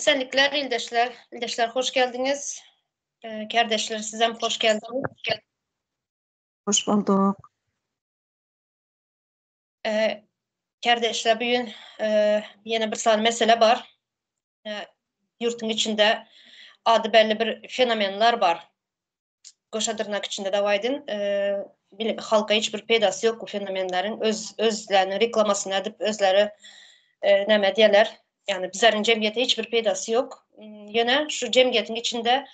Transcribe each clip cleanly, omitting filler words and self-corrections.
Esenlikler ildeşler. Ildeşler hoş geldiňiz. Kärdeşler sizem hoş geldiňiz. Hoş bulduk. Kärdeşler bu gün ýene bir sany mesele bar. Ýurtuň içinde ady belli bir fenomenler bar. Goşa dyrnak içinde de aýdyn, halka hiç bir peýdasy ýok bu fenomenleriň. Öz özleriniň reklamasyny edip özleri näme diýerler? Ýagny bizleriň jemgyýete hiç bir peýdasy ýok. Ýöne şu jemgyýetiň içinde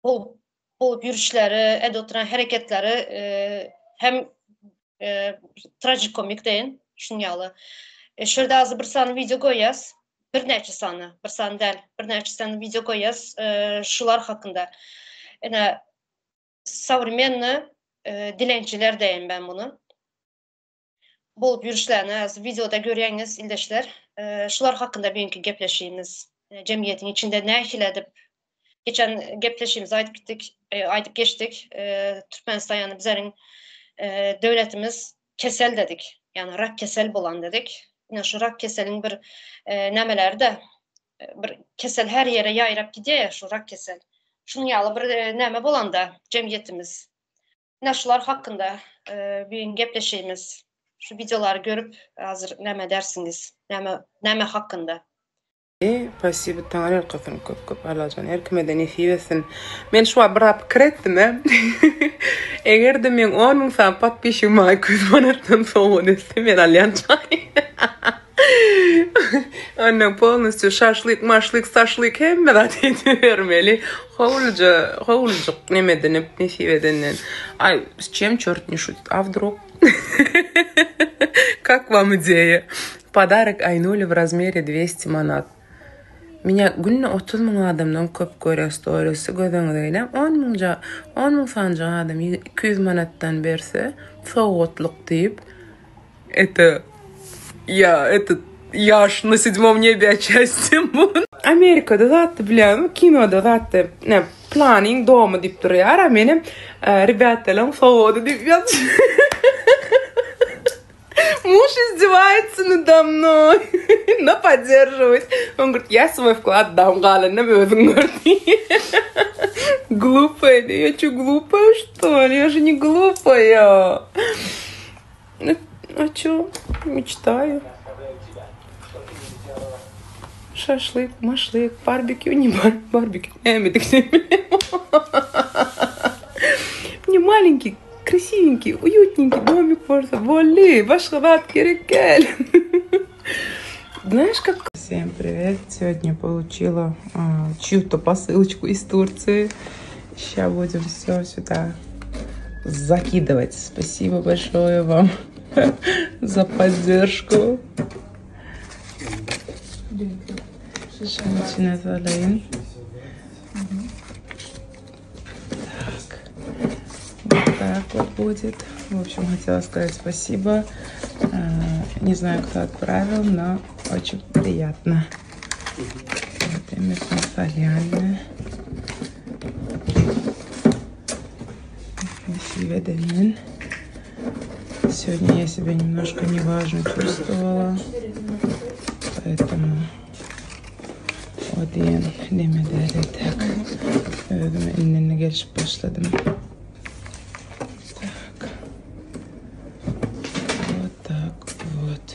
bolup bolup ýürüşleri, edip oturan hereketleri hem trajikomik deýin, şuň ýaly. Şurada az bir sany wideo goýýas. Birnäçe sany, bir sany däl, birnäçe sany wideo goýýas şular hakynda. Ine, sowremenny dilençiler deýin ben muny. Bolup ýürüşlerini az wideoda görýäňiz ildeşler. Şular hakynda bugünkü gepleşigimiz. Jemgyýetiň içinde nähili edip geçen gepleşigimizde aýdyp gitdik, aýdyp geçdik. Türkmenistan ýagny bizleriň döwletimiz kesel dedik. Ýagny rak kesel bolan dedik. Ine şu rak keseliň bir nämeleri-de bir kesel her ýere ýaýrap gidýär şu rak kesel. Şunuň ýaly bir näme bolanda jemgyýetimiz. Ine şular hakynda büyün gepleşigimiz. Şu wideolary görüp hazir näme edersiňiz? Näme näme hakynda? Spasibo Taňry ýalkasyn köp köp Allajan her kimede nesip etsin. Men şu wagt biraz pikir etdim-ä. Eger-de meň 10 müň sany podpisçigim maňa 200 manatdan sowgat etse men alýan çaý. Ondan polnostýu şaşlyk, maşlyk, saşlyk hemme zat edibermeli. Howluja, howlujyk neme edinip nesip edenden. Aý, s çem çort ne şutit, a wdrug? Как вам ideýa? Podarok Aýnule w razmere 200 manat. Menä günde 30 müň adamdan köp görýär storiesi göz öňüňize gelýär. 10 müňja 10 müň sanyja adam 200 manatdan berse sowgatlyk diýip это я этот я аж на седьмом небе от счастья bu. Amerikada zatdy bilýäňmi kinoda zatdy ne planyň domy diýip durýar a menem rebýatalaň sowgady diýip ýazyp Муж издевается надо мной, но поддерживает. Он говорит, я свой вклад дам, galanynam özüň gör diýýär. Глупая, я что, глупая, что ли? Я же не глупая. Ну, а чё, мечтаю. Шашлык, машлык, барбекю, не бар, барбекю. Мне маленький, красивенький, уютненький домик bolsa boldy, başga zat gerek däl. Знаешь, как... Всем привет! Сегодня получила а, чью-то посылочку из Турции. Сейчас будем все сюда закидывать. Спасибо большое вам за поддержку. Так, вот так вот будет. В общем, хотела сказать спасибо. А, не знаю, кто отправил, но очень приятно. Вот именно Сегодня я себя немножко неважно чувствовала, поэтому o diýen neme däli tak özüme indini gelişip başladym. Tak. Вот так вот.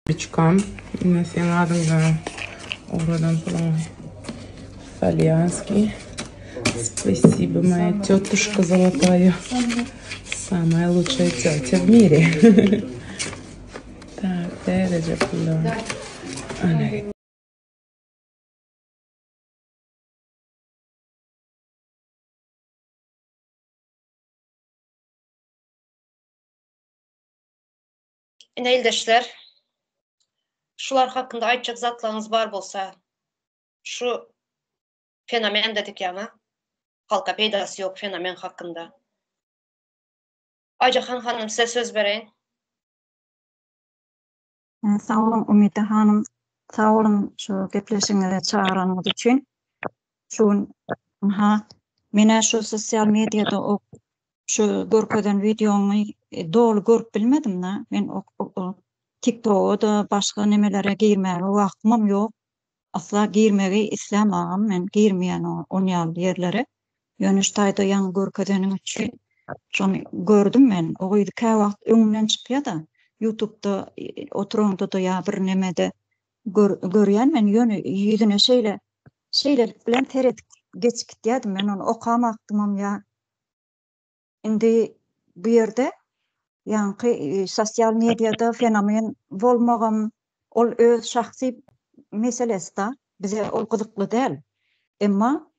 Üçkam. Ine seň adyňdan ugradan puluňy. Salýanskiý. Спасибо, моя тетушка золотая. Самая лучшая тетя в мире. Так, täzeje pullar. Ana. Ine ildeşler, şular hakynda aýtjak zatlaryňyz bar bolsa, şu fenomen dedik ýaňy, halka peýdasy ýok fenomen hakynda. Aýjahan hanym size söz bereýin. Sag boluň Umyda hanym. Sag boluň şu gepleşigiňize çagyranyňyz üçin. Şu gün ha menä şu sosial mediada o şu görkezen wideoňy doly görüp bilmedim-de. Men o, o, o. TikToga-da başga nemelere girmäge wagtymam ýok. Asla girmegi islämagam men girmeýän on ýaly ýerlere. Ýöne şu taýda ýaňy görkezeniň üçin şony gördüm men. O gyz käwagt öňümden çykýa-da ýutubda oturaňda-da ýa bir nemede görýän men ýöne ýüzüne şeýle şeýlelik bilen seredip geçip gitýädim men ony okamakdymam ýa Indi bu ýerde ýaňky sosial mediada fenomen bolmagam ol öz şahsy meselesi-da, bize ol gyzykly däl. Emma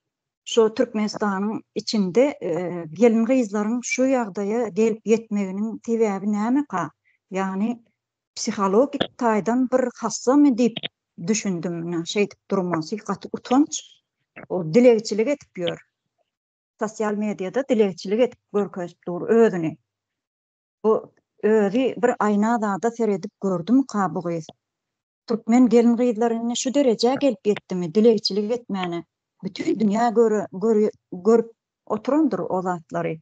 şu Türkmenistanyň içinde gelin-gyzlaryň şu ýagdaýa gelip ýetmeginiň sebäbi nämeka? Ýagny psihologik taýdan bir hassamy diýip düşündim, ine şeýdip durmasy gaty utanç. Ol dilegçilik edip ýör. Sosial mediada dilegçilik edip görkezip dur özüni. Bu özi bir aýna zada seredip gördümika bu gyz? Türkmen gelin gyzlary indi şu derejä gelip ýetdimi dilegçilik etmäne? Bütin dünýä görüp oturandyr o zatlary.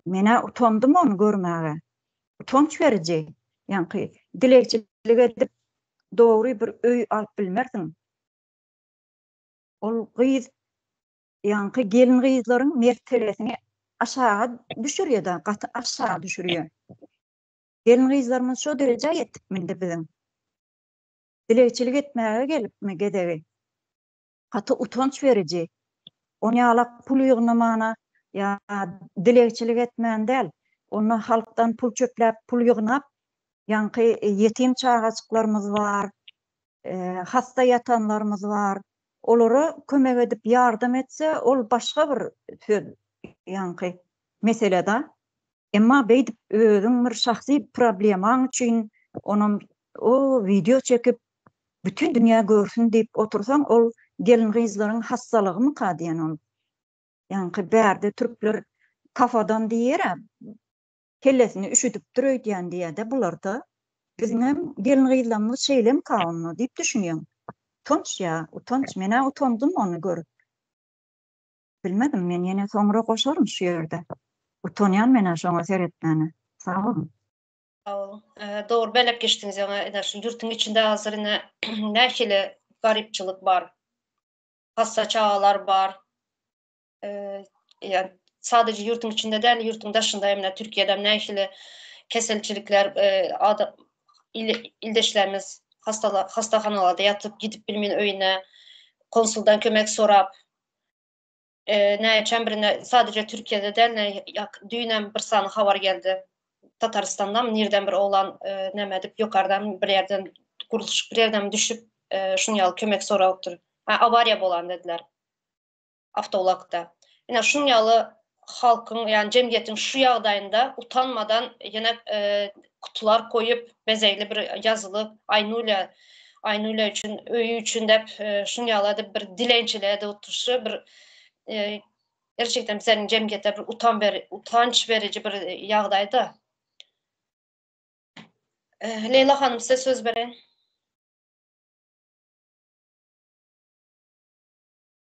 Menä utandym ony görmäge. Utanç beriji. Ýaňky dilegçilik edip dogry bir öý alyp bilmersiň. Ol gyz Ýaňky gelin-gyzlaryň mertebesini aşaga düşürýä-de, gaty aşaga düşürýä. Gelin-gyzlarymyz şo derejä ýetipmi indi biziň? Dilegçilik etmäge gelipmi gezegi? Gaty utanç beriji. Onýalak pul ýygnamana ýa dilegçilik etmän däl, onda halkdan pul çöpläp, pul ýygnap, ýaňky ýetim çagajyklarymyz bar, hassa ýatanlarymyz bar, olara kömek edip ýardam etse ol başga bir söz ýaňky meseleda. Emma beýdip özüň bir şahsy problemaň üçin onam o wideo çekip bütin dünýä görsün diýip otursaň ol gelin gyzlaryň hassalygymyka diýen ol. Ýaňky bärde türkler kafadan diýerä Kellesini üşüdipdir öýdýän diýýä-dä bular-da. Biziňem gelin-gyzlarymyz şeýlemika onda diýip düşünýäň. Utanç ýa, utanç. Men-ä utandym ony görüp. Bilmedim, men ýene soňra goşaryn şu ýerde. Utanýan men-ä şoňa seretmäne. Sag boluň. Sag boluň. Dogry belläp geçdiňiz ýaňy ine şu ýurtuň içinde hazir ine nähili garypçylyk bar. Hassa çagalar bar. Ýa sadece ýurtuň içinde däl, ýurtuň daşynda hem Türkiýede hem nähili keselçilikler adam ildeşlerimiz hastahanalarda ýatyp gidip bilmeýän öýüne konsuldan kömek sorap näçe birine sadece Türkiýede däl, düýn hem bir sany habar geldi. Tataristandan nirden bir oglan näme edip ýokardan bir ýerden gurluşyk bir ýerden düşüp şuň ýaly kömek sorapdyr. Awariýa bolan dediler. awtoulagda. Ine şuň ýaly halkyň, ýagny jemgyýetiň şu ýagdaýynda utanmadan ýene gutular goýup, bezegli bir ýazyly Aýnulýa, Aýnulýa üçin, öýi üçin dep şuň ýaly edip bir dilençilik edip oturyşy bir gerçekten bizleriň jemgyýete bir utan ber, utanç beriji bir ýagdaýda. Leýla hanym size söz bereýin.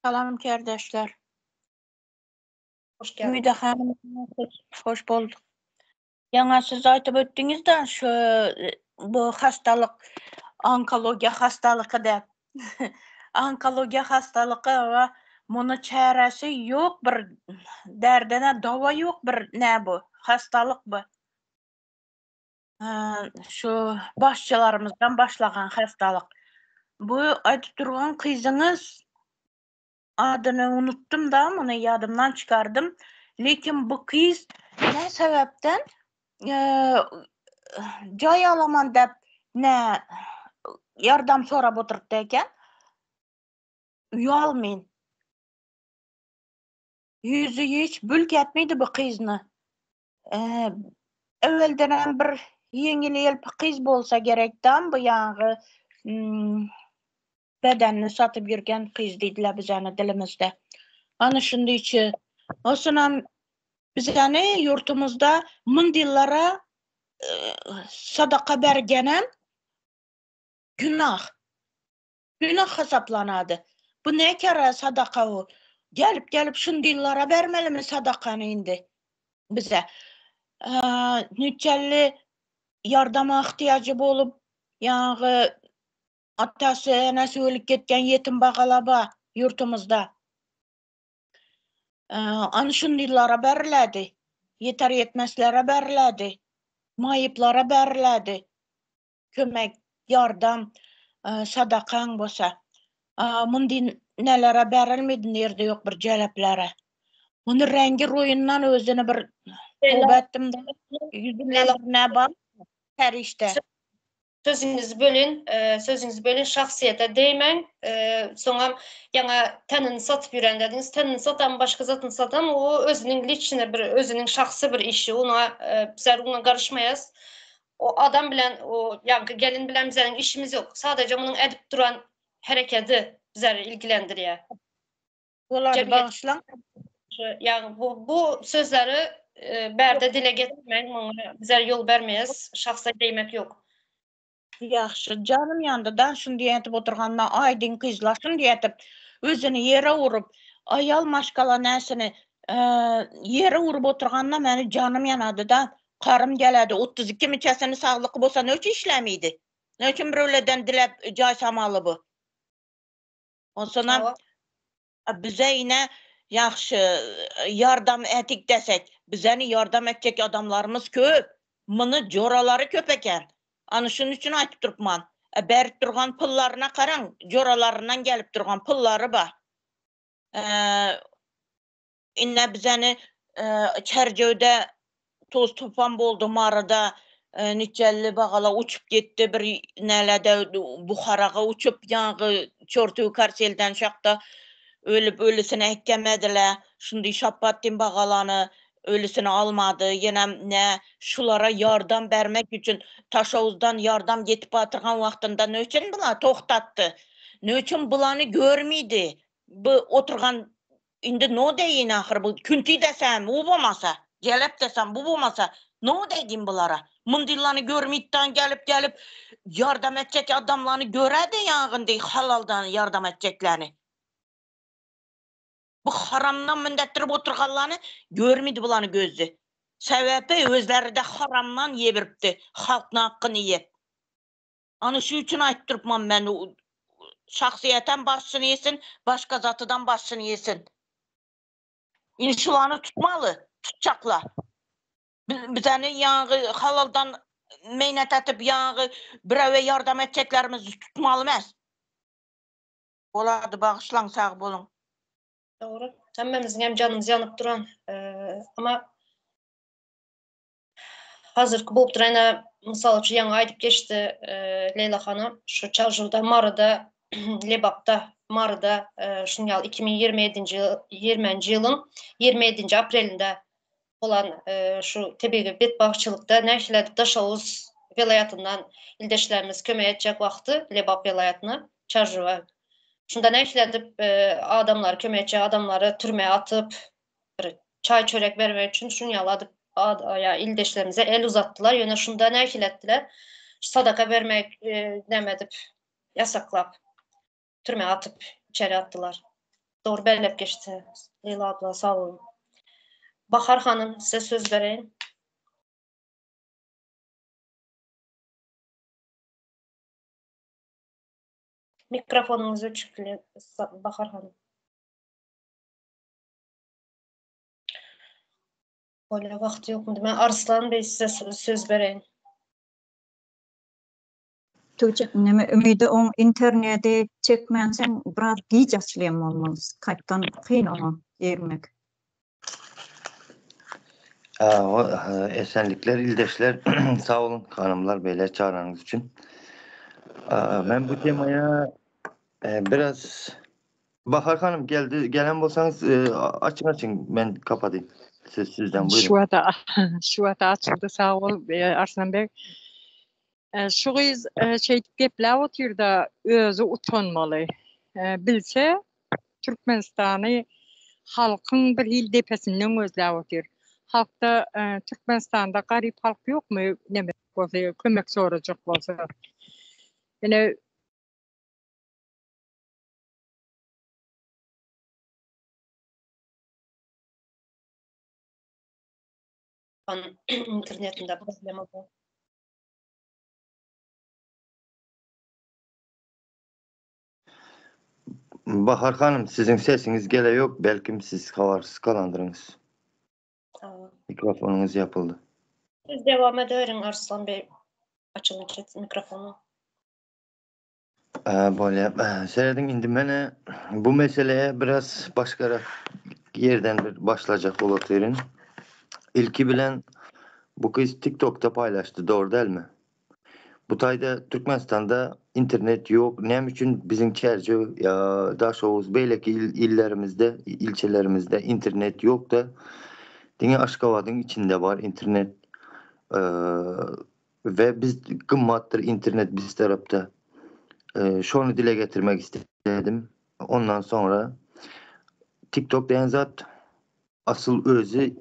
Salam kärdeşler. Hoş geldin. Ümide hanym hoş bulduk. Ýaňa siz aýtyp ötdüňiz-de şu bu hastalyk onkologiýa hastalyky däp. Onkologiýa hastalyky we muny çäresi ýok bir derdine dawa ýok bir nä bu hastalyk bu. Şu başçylarymyzdan başlagan hastalyk. Bu aýdyp durgan gyzyňyz adyny unutdym da, muny ýadymdan çykardym. Lekin bu gyz ne sebäpden jaý alaman däp ne ýardam sorap oturypdy eken. Uýalmyn. Ýüzi hiç bülk etmedi bu gyzyny. Öweldenem bir ýeňil-ýelpi gyz bolsa gerekdam bu ýaňy bedenini satyp ýürgen gyz diýdiler bizäni dilimizde. Ana şundyçy. Osunam bizäni ýurtumyzda mundillara sadaka bergenem günah. Günah hasaplanady. Bu ne kere sadaka bu? Gelip gelip şundillara bermelimi sadakany indi bize? Nüçelli ýardama ihtiýajy bolup. Ýaňy atasy, enesi ölüp ketgen ýetim bagala ba ýurtumyzda. Ana şundylara beriledi. Ýeter ýetmezlere beriledi. Maýyplara beriledi. Kömek, ýardam, sadakaň bolsa. Mundi nelere berilmedi nirde ýok bir jeleplere. Muny reňgi roýundan özüni bir toba etdim da ýüzüne ne bar perişde. Sözüňizi bölin, sözüňizi bölin şahsyýete degmäň. Soňam ýaňa tenini satyp ýören dediňiz. Tenini satan başga zatyny satan o özüniň liçni bir özüniň şahsy bir işi. Oňa bizler oňa garyşmaýas. O adam bilen o ýaňky gelin bilen bizleriň işimiz ýok. Sadaja munuň edip duran herekedi bizleri ilgilendirýär. Bolady bagyşlaň. Ýagny bu bu sözleri bärde dile getirmäň muňa bizler ýol bermeýäs. Şahsa degmek ýok. Ýagşy janym ýandy da şuny diýetip oturganda aýdyň gyzlar şuny diýetip özüni ýere urup aýal maşgala näsini ýere urup oturganda meni janym ýanady da karym geledi 32 müçesini saglyky bolsa ne üçin işlämidi ne üçin birewlerden diläp jaý samaly bu Onsoňam bize ine ýagşy ýardam etik desek, bizeni ýardam etjek adamlarymyz köp. Muny joralary köp eken. Ana şunuň üçin aýtyp durupman. Berip durgan pullaryna garaň, joralaryndan gelip durgan pullary bar. Indi bizeni Çärjewde toz tupan boldy, Maryda niçelli bagala uçup gitdi, bir nälede Buharaga uçup, ýaňky çortuw karselden şakda ölüp, ölüsini äkgemediler. Şundy Şapbatdin bagalany ölüsini almady. Ýenem nä şulara ýardam bermek üçin Taşowuzdan ýardam getip batyrgan wagtynda ne üçin bular togtatdy? Ne üçin bulany görmidi? Bu oturgan Indi no deýin ahyr bu künti desem u bolmasa, jelep desem bu bolmasa, no deýin bulara. Mundylany görmütden gelip gelip ýardam etjek adamlany görä-de ýagyn deý halaldan ýardam etjeklerini. Bu haramdan mündetdirip oturganlany görmidi bulany gözdi. Sebäpi özleri-de haramdan ýebiripdi, halkny hakkyny iýip. Ana şu üçin aýtyp durupman men şahsyýetem başyny ýesin, başga zatydan başyny ýesin. Indi şulany tutmaly, tutjaklar. Bizeni ýaňy halaldan meýnet etip ýaňy birewe ýardam etjeklerimizi tutmaly emes. Bolady bagyşlaň sag boluň. Dogry. Hemmämiziň hem janymyz ýanyp duran. Ama Hazyrky bolup duran ene mysal üçin ýaňy aýdyp geçdi Leýla hanym şu Çarjurda Maryda Lebapda Maryda şunuň ýaly 2027-nji ýigriminji ýylyň 27-nji aprelinde bolan şu tebigy betbagtçylykda nähili edip Daşoguz welaýatyndan ildeşlerimiz kömek etjek wagty Lebap welaýatyna Çarjuwa şunda nähili edip adamlary kömek etjek adamlary türmä atyp bir çaý çörek bermek üçin şuny ýaly adyp ad, ýa ildeşlerimize el uzatdylar. Ýöne şunda nähili etdiler? Sadaka bermek e, näme edip ýasaklap türmä atyp içeri atdylar. Dogry belläp geçdi. Leýla abla sag boluň. Bahar hanym size söz bereýin. Mikrofonyňyz öçük Bahar hanym. Bolýa wagty ýokmydy. Men Arslan Bey size söz bereýin. Tuğçe neme Ümide oň interneti çekmänseň biraz giç açylýan bolmaly Skype'dan kyn oňa girmek. Esenlikler ildeşler sag boluň hanymlar beyler çagyranyňyz üçin. Men bu temaya biraz Bahar hanım geldi gelen bolsaňyz e, açyň açyň men kapatayım. Söz sizden buyurun. Şu wagta şu wagta açyldy sag bol e, Arslan beg. E, şu gyz e, şeýdip gepläp otyrda özi utanmaly. Bilse Türkmenistany halkyň bir hil depesinden gözläp otyr. Halkda Türkmenistanda garyp halk ýokmy neme bolsa kömek sorajak bolsa. Ine Internetinde problema bar. Bahar hanym siziň sesiňiz gele ýok belkim siz habarsyz galandyrňyz. Mikrofonyňyz ýapyldy. Siz dewam edeweriň Arslan bey. Açylynça mikrofonu. Bolýar. Serediň indi mene bu meseleye biraz başgarak ýerden bir başlajak bolup otyryn. Ilki bilen bu gyz TikTokda paýlaşdy, dogry dälmi? Bu taýda Türkmenistanda internet ýok. Näme üçin biziň Çärjew ýa Daşoguz beýleki illerimizde, ilçelerimizde internet ýok-da, diňe Aşgabadyň içinde bar internet. We biz gymmatdyr internet biz tarapda. Şony dile getirmek istedim. Ondan soňra TikTok diýen zat asyl özi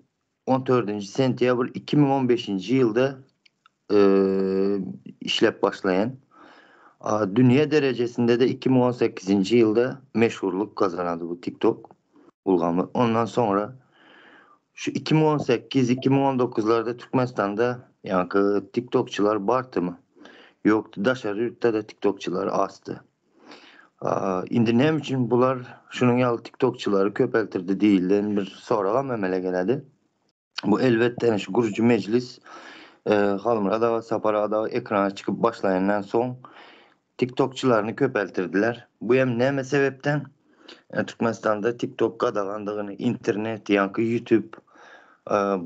14 sentýabr 2015 ýylda işläp başlaýan. Dünýä derejesinde-de 2018 ýylda meşhurlyk gazanady bu TikTok ulgamy. Ondan soňra şu 2018, 2019-larda Türkmenistanda ýaňky TikTokçylar bardymy? Ýokdy. Daşary ýurtda-da TikTokçylar azdy. Indi näme üçin bular şunuň ýaly TikTokçylary köpeltirdi diýilen bir soragam emele geledi. Bu elbetde şu gurujy mejlis Halmyrat aga, Sapar aga dagy ekrana çykyp başlaýandan soň TikTokçylaryny köpeltirdiler. Bu hem näme sebepden? Türkmenistanda TikTok gadagandygyny, internet, ýaňky YouTube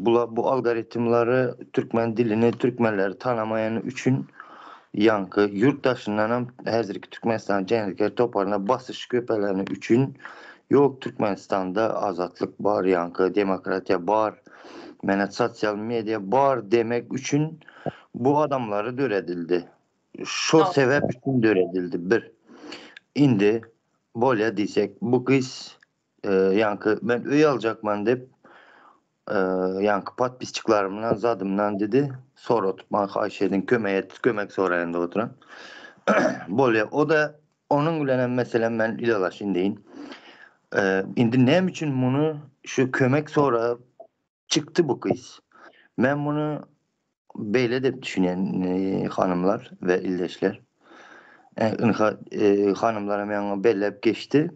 bula bu algoritmleri türkmen dilini, türkmenleri tanamaýany üçin ýaňky ýurt daşyndanam häzirki Türkmenistan jenaýatkär toparyna basyş köpeleni üçin Ýok Türkmenistanda azatlyk bar ýaňky demokratiýa bar mena sosial media bar demek üçin bu adamlary döredildi. Şo sebäp üçin döredildi bir. Indi bolýa diýsek bu gyz ýaňky men öý aljakman dip ýaňky podpisçiklarymdan zadymdan dedi soratyp maňa haýyş ediň kömek et kömek soraýan diýip oturan. Bolýa o-da Onuň bilenem meselem men ylalaşyn deýin. Indi näme üçin muny şu kömek sorap çykdy bu gyz? Men muny beýle dep düşünýän hanymlar we ildeşler. Ynha hanymlaram ýaňy belläp geçdi.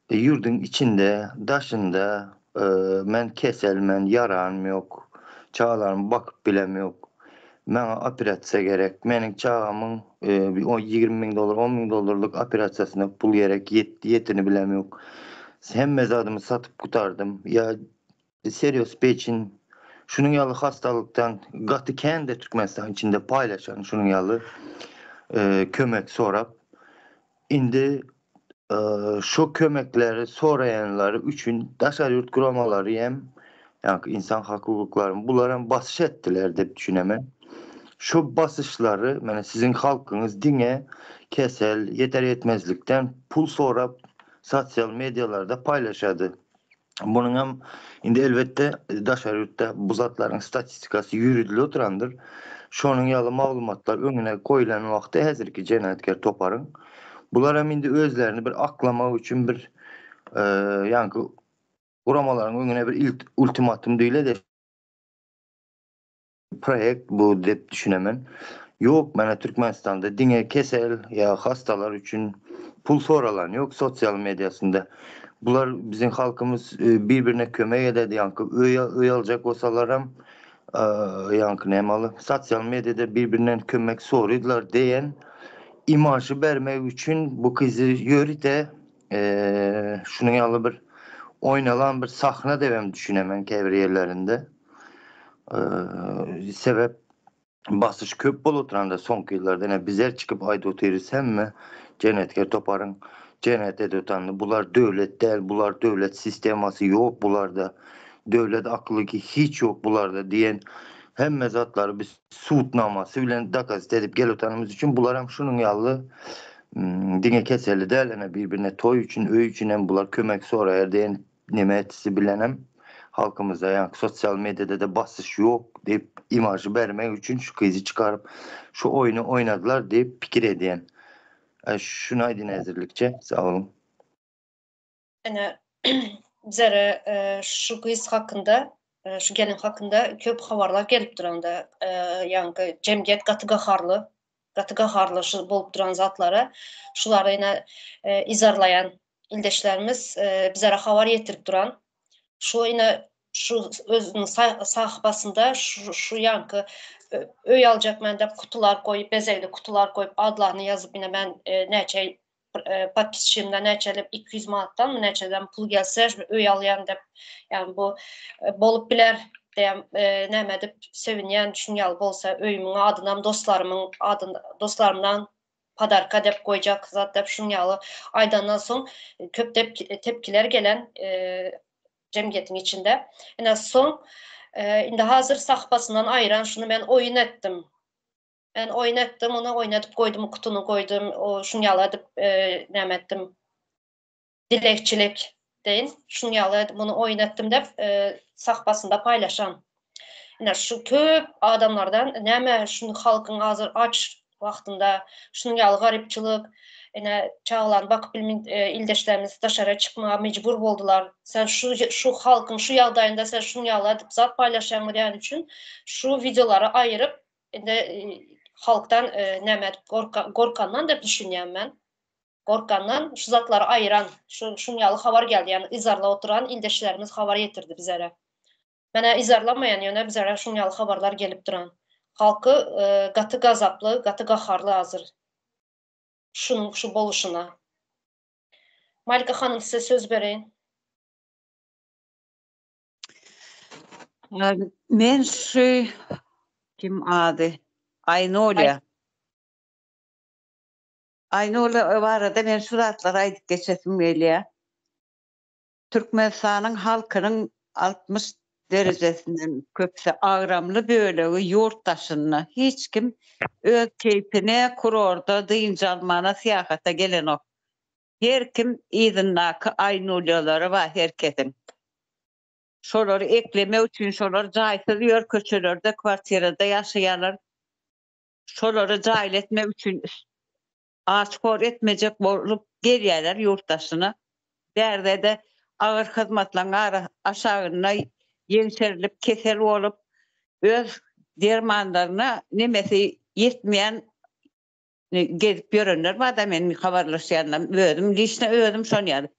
Ýurduň içinde, daşynda men kesel, men ýaram ýok, çagalarymy bakyp bilem ýok. Maňa operasiýa gerek. Meniň çagamyň bir 20 müň dollar, 10 müň dollarlyk operasiýasyna pul gerek, ýetini bilem ýok. Hemme zadymy satyp gutardym. Ýa serios peçin şunuň ýaly hastalykdan gaty kän-de Türkmenistan içinde paýlaşan şunuň ýaly kömek sorap. Indi Şo kömekleri soraýanlary üçin daşary ýurt guramalary hem, ýagny insan hak-hukuklaryny bular hem basyş etdiler diýip düşünemen. Şo basyşlary mena siziň halkyňyz diňe kesel, ýeter-ýetmezlikden pul sorap sosial medialarda paýlaşady. Munuň hem indi elbetde daşary ýurtda bu zatlaryň statistikasy ýüredilip oturandyr. Şonuň ýaly maglumatlar öňüne goýlan wagty häzirki jenaýatkär toparyň bular hem indi özlerini bir aklamak üçin bir ýaňky guramalaryň öňüne bir ultimatum diýiledi. Proýekt bu diýip düşünemen. Ýok mana Türkmenistanda diňe kesel ýa hastalar üçin pul soralan ýok sosial mediasynda. Bular biziň halkymyz bir birine kömek ededi ýaňky öý öý aljak bolsalaram ýaňky näme aly sosial mediada bir birinden kömek sorydylar diýen imažy bermek üçin bu gyzy ýörite şunuň ýaly bir oýnalan bir sahna diýip düşünemen käbir ýerlerinde. Sebäp basyş köp bolup oturanda soňky ýyllarda ine bizler çykyp aýdyp otyrys hemme jenaýatkär toparyň jenaýat edip otanyny bular döwlet däl bular döwlet sistemasy ýok bularda döwlet akly hiç ýok bularda diýen hemme zatlary biz sudnamasy bilen dokazat edip gelip otanymyz üçin bular hem şunuň ýaly diňe keselli däl ene bir birine toý üçin öý üçin hem bular kömek soraýar diýen Neme etisi bilenem halkymyzda ýaňky sosial mediada-da basyş ýok diýip imažy bermek üçin şu gyzy çykaryp şu oýny oýnadylar diýip pikir edýän. Şuny aýdyn häzirlikçe. Sag boluň. Ine bizlere şu gyz hakynda, şu gelin hakynda köp habarlar gelip duranda, ýaňky jemgyýet gaty gaharly, gaty gaharly şu bolup duran zatlara, şulary ine yzarlaýan. ildeşlerimiz bizlere habar ýetirip duran. Şu ine şu özüniň sahypasynda şu şu ýanky öý aljak men diýip kutular goýup, bezegli kutular goýup, adlaryny ýazyp ine men näçe podpisçimden näçelip 200 manatdanmy näçeden pul gelse öý alýan diýip, ýagny bu bolup biler diýen näme edip sevinýän şuň ýaly bolsa öýümiň adynam dostlarymyň adyn dostlarymdan podarka dep goýjak zat dep şuň ýaly aýdandan soň köp tepkiler gelen jemgyýetiň içinde. Ine soň indi hazir sahypasyndan aýyran şuny men oýun etdim. Men oýun etdim, ony oýnadyp goýdum, kutuny goýdum, o şuň ýaly edip näme etdim. Dilegçilik deýin, şuň ýaly edip muny oýun etdim dep sahypasynda paýlaşan. Ine şu köp adamlardan näme şuny halkyň hazir aç wagtynda şunuň ýaly garypçylyk ine çagalaryny bakyp bilmin ildeşlerimiz daşara çykmaga mejbur boldular. Sen şu şu halkyň şu ýagdaýynda sen şunuň ýaly edip zat paýlaşýaňmy diýen üçin şu wideolary aýyryp indi halkdan näme edip gorkandan dep düşünýän men. Gorkandan şu zatlary aýyran şu şunuň ýaly habar geldi ýagny yzarlap oturan ildeşlerimiz habar ýetirdi bizere. Menä yzarlamaýan ýöne bizere şuň ýaly habarlar gelip duran. Halky gaty gazaply, gaty gaharly hazir. Şunuň şu boluşyna. Malika hanym size söz bereýin. Men şu kim ady? Aýnolýa. Aýnolýa barada men şu zatlary aýdyp geçesim gelýär. Türkmenistanyň halkynyň 60 derejesinden köpüsi agramly bölegi ýurt daşynda. Hiç kim öz keýpine kurorda dynç almana syýahata gelenok. Her kim yzyndaky aýnulýalary bar her kesiň. Şolary eklemek üçin şolar jaýsyz ýör köçelerde kwartirada ýaşaýarlar. Şolary jaýly etmek üçin aç-hor etmejek bolup gelýärler ýurt daşyna. Bärde-de agyr hyzmatlaryň ara aşagynda ýeňşerilip kesel bolup öz dermanlaryna nemesi ýetmeýän gezip ýörenler bar-da meniň habarlaşýanlarym özüm liçno özüm şon ýaly.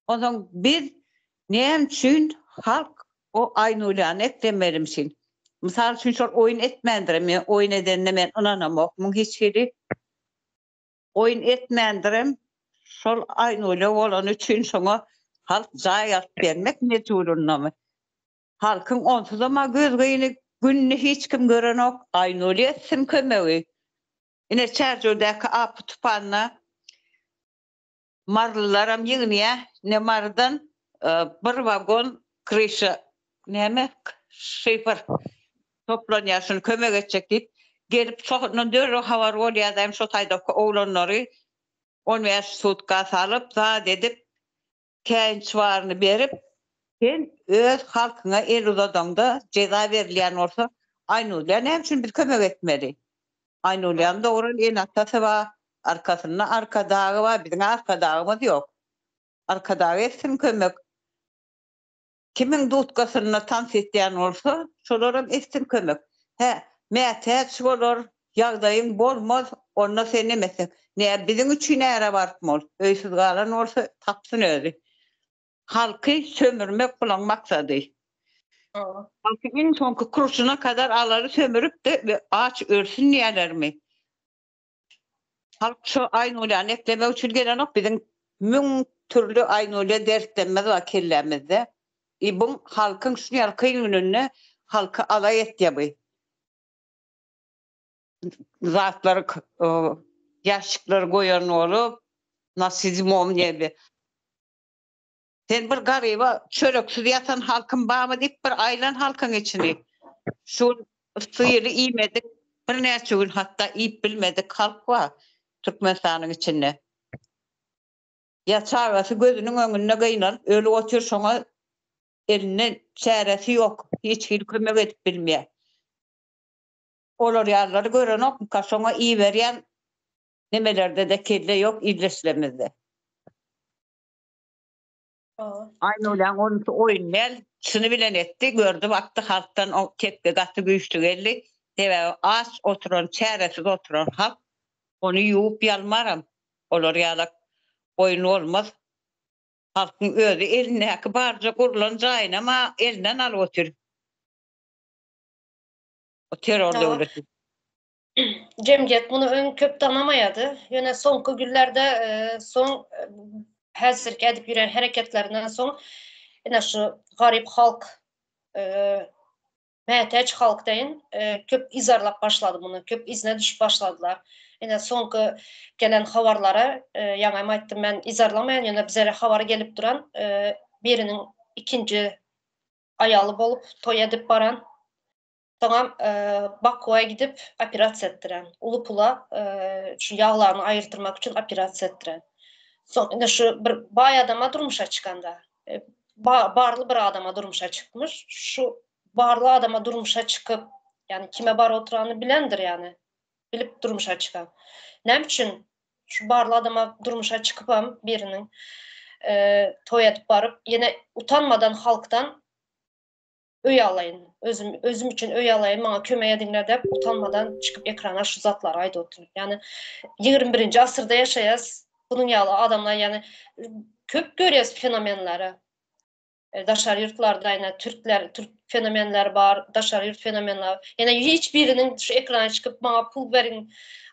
Onsoň biz näme üçin halk o Aýnulyany eklemelimşin? Mysal üçin şol oýun etmändirem men oýun edenine men ynanamok muň hiç hili. Oýun etmändirem şol Aýnulya bolany üçin şoňa halk jaý alyp bermek mejburyndamy? Halkyň onsuzam-a gözgyny gününi hiç kim görenok Aýnulya etsin kömegi. Ine Çärjewdäki apy tupanda Marylylaram ýygnaýar. Ine Marydan bir wagon kryşa näme şifer toplanýar şuny kömek etjek diýip gelip şondan derrew habar bolýar hem şo taýdaky oglanlary 15 sutka salyp zat edip käýinç baryny berip sen öz halkyňa el uzadaňda jeza berilýän bolsa Aýnulýa näme üçin biz kömek etmeli? Aýnulýanyň dogran ene-atasy bar, arkasynda Arkadagy bar, biziň Arkadagymyz ýok. Arkadaga etsin kömek. Kimiň dudkasynda tans etýän bolsa, şolaram etsin kömek. Hä, mätäç bolar, ýagdaýyň bolmaz, onda sen neme etseň. Nä, biziň üçin äre barypmy ol? Öýsüz galan bolsa, tapsyn özi. Halky sömürmek bulaň maksady. Halky iň soňky kurşuna kadar alary sömürüp-de aç ölsün diýýärlermi? Halk şu Aýnulyany eklemek üçin gelenok, biziň müň türli Aýnulya dertlerimiz bar kellämizde. I bu halkyň şuny ýaly kyn gününde halky alaý etýär bu. Zatlary ýaşikleri goýan bolup, na sedmom nebe. Sen bir garyba çöreksiz ýatan halkym barmy diýip bir aýlan halkyň içini. Şu gün yssy ýyly iýmedik, birnäçe gün hatda iýip bilmedik halk bar Türkmenistanyň içinde. Ýa çagasy gözüniň öňünde gynalyp ölüp otyr şoňa elinde çäresi ýok, hiç hili kömek edip bilmeýär. Olar ýalylary görenokmyka şoňa iberýän nemelerde-de kelle ýok ildeşlerimizde. Aýnulýaň onusy oýun däl, çyny bilen etdi, gördi bakdy halkdan o tepgi gaty güýçli geldi. Sebäbi aç oturan, çäresiz oturan halk ony ýuwup ýalmaram. Olar ýalak oýun bolmaz. Halkyň özi elindäki barja gurlan jaýynam-a elinden alyp otyr. O terror döwleti. Jemgyýet muny öň köp tanamaýardy. Ýöne soňky günlerde soň häzirki edip ýören hereketlerinden soň ine şu garyp halk mätäç halk deýin köp yzarlap başlady muny. Köp yzyna düşüp başladylar. Ine soňky gelen habarlara ýaňam aýtdym men yzarlamaýan ýöne bizlere habar gelip duran biriniň ikinji aýaly bolup toý edip baran Soňam Bakuwa gidip operasiýa etdiren. Uly pula şu ýaglaryny aýyrtyrmak üçin operasiýa etdiren. Soň indi şu bir baý adama durmuşa çykanda, barly bir adama durmuşa çykmyş. Şu barly adama durmuşa çykyp, ýagny kime baryp oturanyny bilendir ýagny. Bilip durmuşa çykan. Näme üçin şu barly adama durmuşa çykypam biriniň toý edip baryp, ýene utanmadan halkdan öý alaýyn, özüm özüm üçin öý alaýyn, maňa kömek ediňler diýip utanmadan çykyp ekrana şu zatlary aýdyp otyr. Ýagny 21-nji asyrda ýaşaýas. Bunuň ýaly adamlar ýagny köp görýäs fenomenleri. E, daşary ýurtlarda ýene türkler, türk fenomenleri bar, daşary ýurt fenomenleri. Ýene hiç biriniň şu ekrana çykyp maňa pul beriň,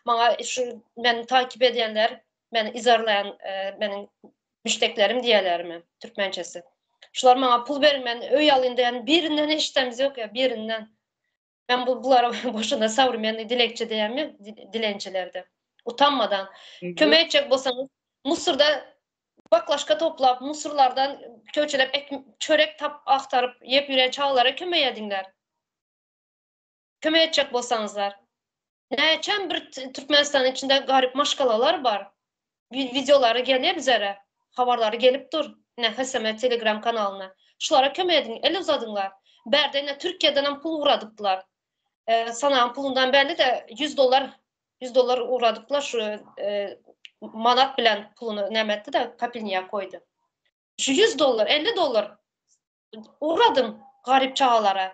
maňa şu meni takip edýänler, meni yzarlaýan, e, meniň müşdeklerim diýerlermi türkmençesi. Şular maňa pul beriň men öý alyň diýen birinden eşidemiz ýok ýa birinden. Men bu bulara boşuna sowremennyý dilekçe diýenmi dilençilerde. Utanmadan. Kömek etjek bolsaňyz Musurda baklaşka toplap musurlardan köçelep ek, çörek tap agtaryp ýep ýüren çagalara kömek ediňler. Kömek etjek bolsaňyzlar. Näçem bir Türkmenistanyň içinde garyp maşgalalar bar. Wideolary gelýär bizlere. Habarlary gelip dur. Ine HSM Telegram kanalyna. Şulara kömek ediň, el uzadyňlar. Bärde ine Türkiýeden hem pul ugradypdylar. E, sanaň pulundan belli-de 100 dollar 100 dollar ugradypdylar şu e, manat bilen puluny näme etdi-de kapilniýa koýdy. Şu 100 dollar, 50 dollar Ugradyň garyp çagalara.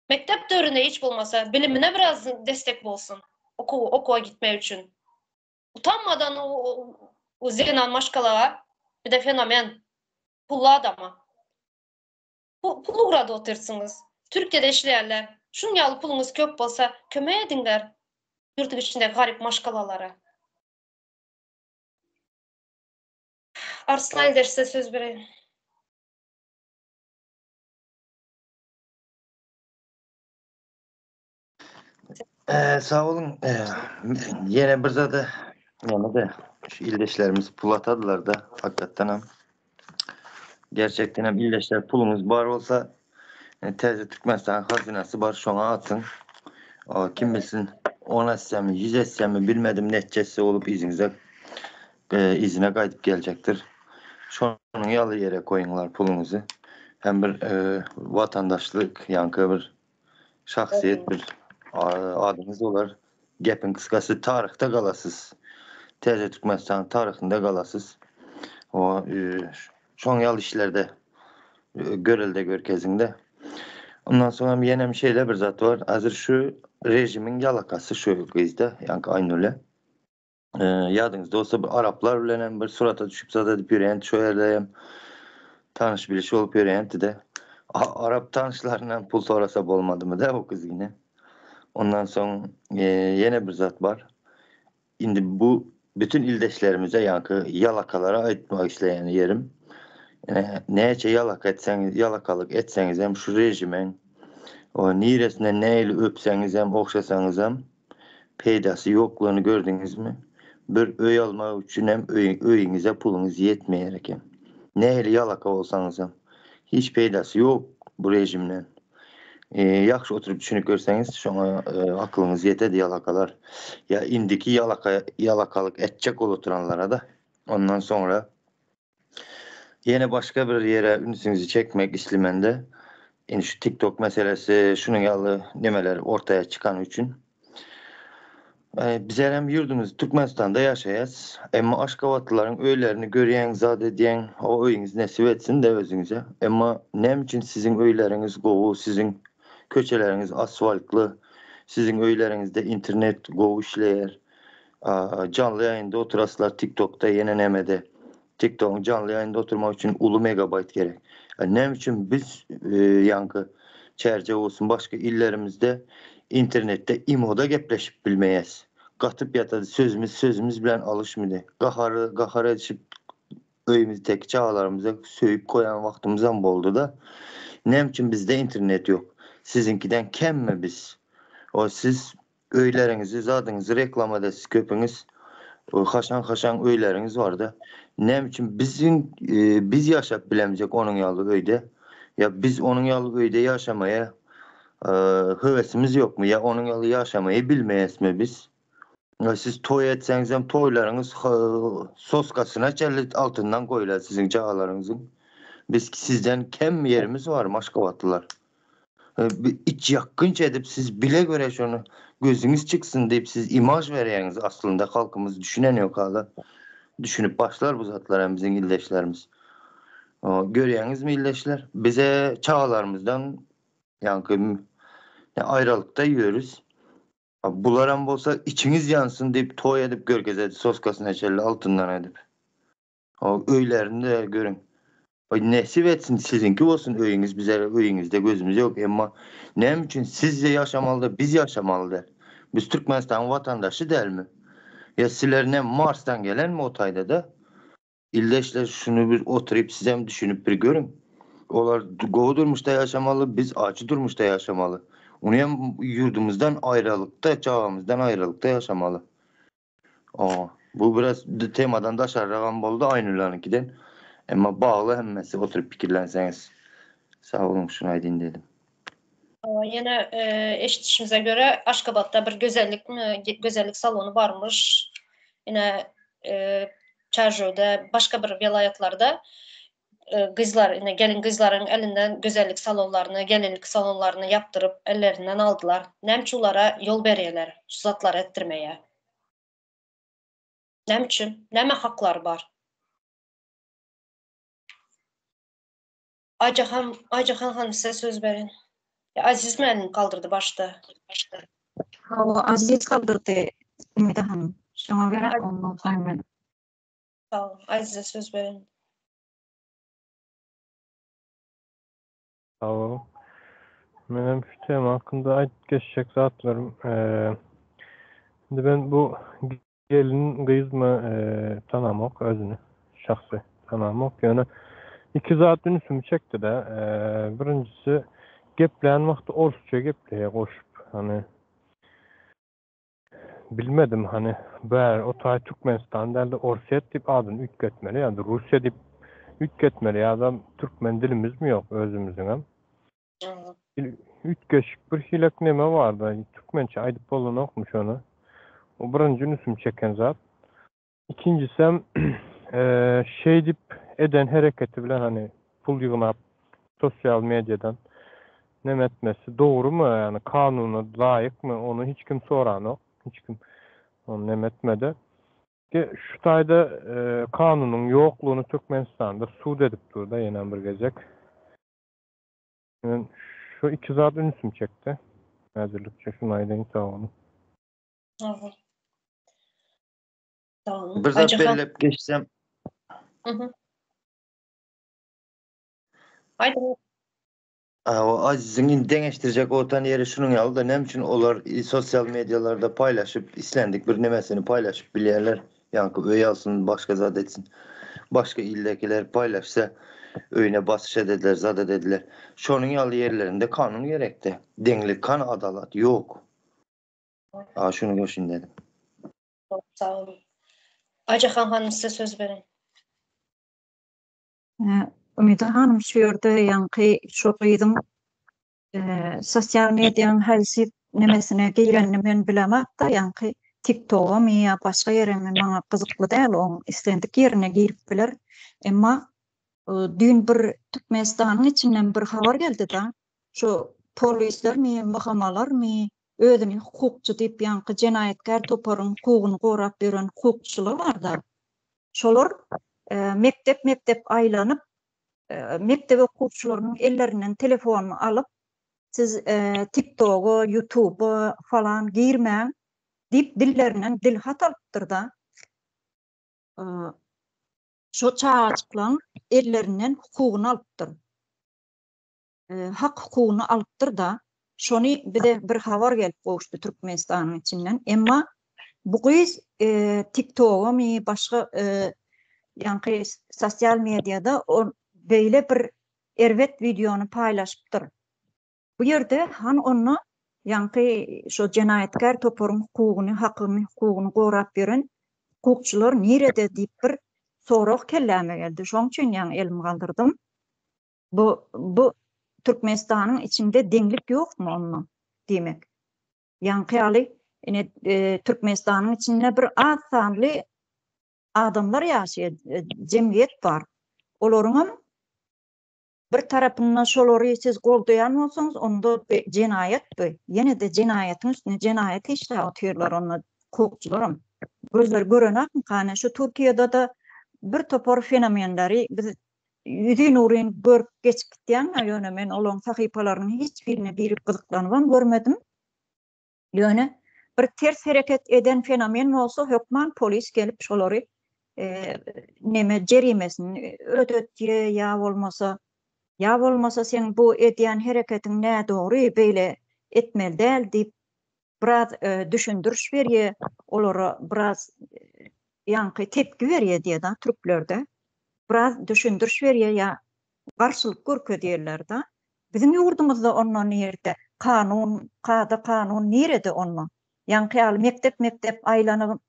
Mekdep döwründe hiç bolmasa bilimine biraz destek bolsun. Okuw okuwa gitmek üçin. Utanmadan o zenan maşgalaga bir de fenomen pully adama. Pul ugrady otyrsyňyz. Türkiýede işleýärler. Şuň ýaly puluňyz köp bolsa kömek ediňler ýurduň içindäki garyp maşgalalara. Arslan ildeş size söz bereýin. Ee, sag boluň. Ee, ýene bir zada ýene-de şu ildeşlerimiz pul atadylar da hakykatdan hem. Gerçekten hem ildeşler puluňyz bar bolsa e, täze Türkmenistan hazynasy bar şoňa atyň. O, kim bilsin 10 etsemi, 100 etsemi bilmedim netjesi bolup yzyňyza e, yzyna gaýdyp geljekdir. Şonuň ýaly ýere goýuňlar puluňyzy. Hem bir e, watandaşlyk, ýaňky bir şahsyýet bir adyňyz bolar. Gepiň kysgasy taryhda galasyz. Täze Türkmenistan taryhynda galasyz. O e, şoň ýaly işlerde e, görelde görkeziňde. Ondan soň hem ýene şeýle bir zat bar. Hazir şu režimiň ýalakasy şu gyzda, ýaňky Aýnule. Ýadyňyzda bolsa bir araplar bilen hem bir surata düşüp zat edip ýören şo ýerde hem tanyş biliş bolup ýörendi-de. Arap tanyşlaryndan pul sorasa bolmadymy da o gyz ýene. Ondan soň ýene bir zat bar. Indi bu bütün ildeşlerimize ýaňky ýalakalara aýtmak isleýän ýerim. Näçe ýalaka etseňiz, ýalakalyk etseňiz hem şu režimiň o niresinden nähili öpseňiz hem, ogşasaňyz hem Peýdasy ýoklugyny gördüňizmi? Bir öý almak üçin hem öýüňize puluňyz ýetmeýär eken. Nähili ýalaka bolsaňyzam. Hiç peýdasy ýok bu režimden. Ýagşy oturyp düşünip görseňiz şoňa akylyňyz ýetedi ýalakalar. Ýa indiki ýalaka ýalakalyk etjek bolup oturanlara-da. Ondan soňra Ýene başga bir ýere ünsüňizi çekmek islimende, indi şu TikTok meselesi, şunuň ýaly nemeler ortaya çykany üçin. Bizler hem ýurdumyz Türkmenistanda ýaşaýas. Emma aşgabatlylaryň öýlerini görýäň, zat edýäň, o öýüňiz nesip etsin-de özüňize. Emma näme üçin siziň öýleriňiz gowy, siziň köçeleriňiz asfaltly, siziň öýleriňizde internet gowy işleýär. Janly ýaýynda oturaslar TikTokda ýene nämede. TikTokyň janly ýaýynda oturmak üçin uly megabaýt gerek. Näme üçin biz ýaňky Çärjew bolsun başga illerimizde internetde imoda gepleşip bilmeýäs. Gatyp ýatady sözümiz sözümiz bilen alyşmydy. Gahary gahar edişip öýümizdeki çagalarymyza söýüp goýan wagtymyzam boldy-da. Näme üçin bizde internet ýok? Siziňkiden kemmi biz? O siz Öýleriňizi zadyňyzy reklama edesiz köpüňiz haşan haşan öýleriňiz barda näme üçin biziň biz ýaşap bilemzek onuň ýaly öýde ýa biz onuň ýaly öýde ýaşamaýa höwesimiz ýokmy ýa onuň ýaly ýaşamaýy bilmeýäsmi biz siz toý etseňizem toýlaryňyz soskasyna çenli altyndan goýlar siziň çagalaryňyzyň biz sizden kem ýerimiz barmy aşgabatlylar. Iç ýakgynç edip siz bile göre şony gözüňiz çyksyn diýip siz imaj berýäňiz aslynda halkymyz düşünen ýok hala. Düşünip başlar bu zatlara hem biziň ildeşlerimiz. Görýäňizmi ildeşler bize çagalarymyzdan ýaňky aýralykda ýörüs. Bularam bolsa içiňiz ýansyn diýip toý edip görkezedi soskasyna çenli altyndan edip. Öýlerini-de görüň. Oý nesip etsin siziňki bolsun öýüňiz bize öýüňizde gözümiz ýok emma näme üçin sizde ýaşamalyda biz ýaşamaly däl biz Türkmenistanyň watandaşy dälmi ýa siler näme Marsdan gelenmi o taýdada ildeşler şuny bir oturyp sizem düşünip bir görüň olar gowy durmuşda ýaşamaly biz ajy durmuşda ýaşamaly ony hem ýurdumyzdan aýralykda çagamyzdan aýralykda ýaşamaly Oňa. Bu biraz temadan daşarragam boldy Aýnulanyňkiden. Emma bagly hemmesi oturyp pikirlenseňiz. Sag boluň şuny aýdyn dedim. Ýene eşidişimize görä Aşgabatda bir gözellik gözellik salony barmyş. Ine Çärjewde başga bir welaýatlarda gyzlar ine gelin gyzlaryň elinden gözellik salonlaryny, gelinlik salonlaryny ýapdyryp ellerinden aldylar. Näme üçin ulara ýol berýärler şu zatlary etdirmeye? Näme üçin? Näme haklary bar? Aýjahan, Aýjahan hanym size söz berin. Aziz mi elini kaldyrdy başda? Hawa, Aziz kaldyrdy Umyda hanym. Şoňa görä ondan soň men. Sag boluň. Azize söz berin. Sag boluň. Menem şu tema hakynda aýdyp geçjek zatlarym, indi ben bu gelin gyzmy tanamok özüni şahsy tanamok ýöne iki zat ünsümi çekdi-de. Birinjisi geplän wagty orsça gepleýär goşup hany Bilmedim hany bäri o taý Türkmenistan dälde Orsýet diýip adyny üýtgetmeli ýa-da Russiýa diýip üýtgetmeli ýa-da türkmen dilimizmi ýok özümiziňem. Üýtgeşik bir hilek neme barda türkmençe aýdyp bolanokmy şony. O birinji ünsümi çeken zat. Ikinjisem şeýdip eden hereketi bilen hany pul ýygnap sosial mediadan neme etmesi dogrymy ýagny kanuna laýykmy ony hiç kim soranok hiç kim ony neme etmedi. Şu taýda kanunyň ýoklugyny Türkmenistanda sud edip durda ýenem bir gezek. Men şu iki zat ünsüm çekdi. Häzirlikçe şuny aýdaýyn sag boluň. Bir zat belläp geçsem. Aýdyň. O Aziziň indi deňeşdirjek otan ýeri şunuň ýaly-da, näme üçin olar sosial medialarda paýlaşyp, islendik bir nemesini paýlaşyp bilýärler, ýaňky öý alsyn, başga zat etsin. Başga ildekiler paýlaşsa, öýüne basyş edediler, zat edediler. Şonuň ýaly ýerlerinde kanun gerekdi. Deňlik, kan adalat ýok. A şuny goşun dedim. Sag boluň. Aýjahan hanym size söz berin. Umyda hanym şu ýerde ýaňky şu gyzyň sosial medianyň haýsy nemesine girenini men bilemok-da, ýaňky TikTok-a-my ýa başga ýeremi maňa gyzykly däl, oň islendik ýerine girip biler. Emma düýn bir Türkmenistanyň içinden bir habar geldi-de, şu polislermi, MHM-larmy, özüni hukukçy diýip ýaňky jenaýatkär toparyň hukugyny gorap ýören hukukçylar bar-da, şolar mekdep-mekdep aýlanyp, mekdep okuwçylarynyň ellerinden telefonyny alyp, siz TikToga, YouTubea falan girmäň diýip dillerinden dilhat alypdyr-da. Şo çagajyklaň ellerinden hukugyny alypdyr. Hak hukugyny alypdyr-da, şony bize bir habar gelip gowuşdy Türkmenistanyň içinden. Emma bu gyz TikTok-amy, başga ýaňky sosial mediada beýle bir erbet wideony paýlaşypdyr. Bu ýerde han onda ýaňky şo jenaýatkär toparyň hukugyny, hakyny, hukugyny gorap ýören hukukçylar nirede diýip bir sorag kelläme geldi. Şoň üçin ýaňy elimi galdyrdym. Bu bu Türkmenistanyň içinde deňlik ýokmy onda diýmek. Ýaňky ýaly ine Türkmenistanyň içinde bir az sanly adamlar ýaşaýar, jemgyýet bar. Olaryňam Bir tarapyndan şolary siz goldaýan bolsaňyz, onda jenaýat bu. Ýene-de jenaýatyň üstüne jenaýat işläp otyrlar onda hukukçylaram. Gözleri görenokmyka? Ine şu Türkiýede-de bir topar fenomenleri biz ýüzin-uryn görüp geçip gitýän-ä, ýöne men olaryň sahypalarynyň hiç birine girip gyzyklanybam görmedim. Ýöne bir ters hereket eden fenomen bolsa hökman polis gelip şolary neme jerimesini ödetýä ýa bolmasa ýa bolmasa seň bu edýän hereketiň nädogry beýle etmeli däl diýip biraz düşündiriş berýä olara biraz ýaňky tepki berýä diýä türklerde biraz düşündiriş berýä ýa garşylyk görkezýärler-da. Biziň ýurdumyzda onda nirde? Kanun, kada-kanun nirede onda? Ýaňky ýaly mekdep-mekdep aýlanyp,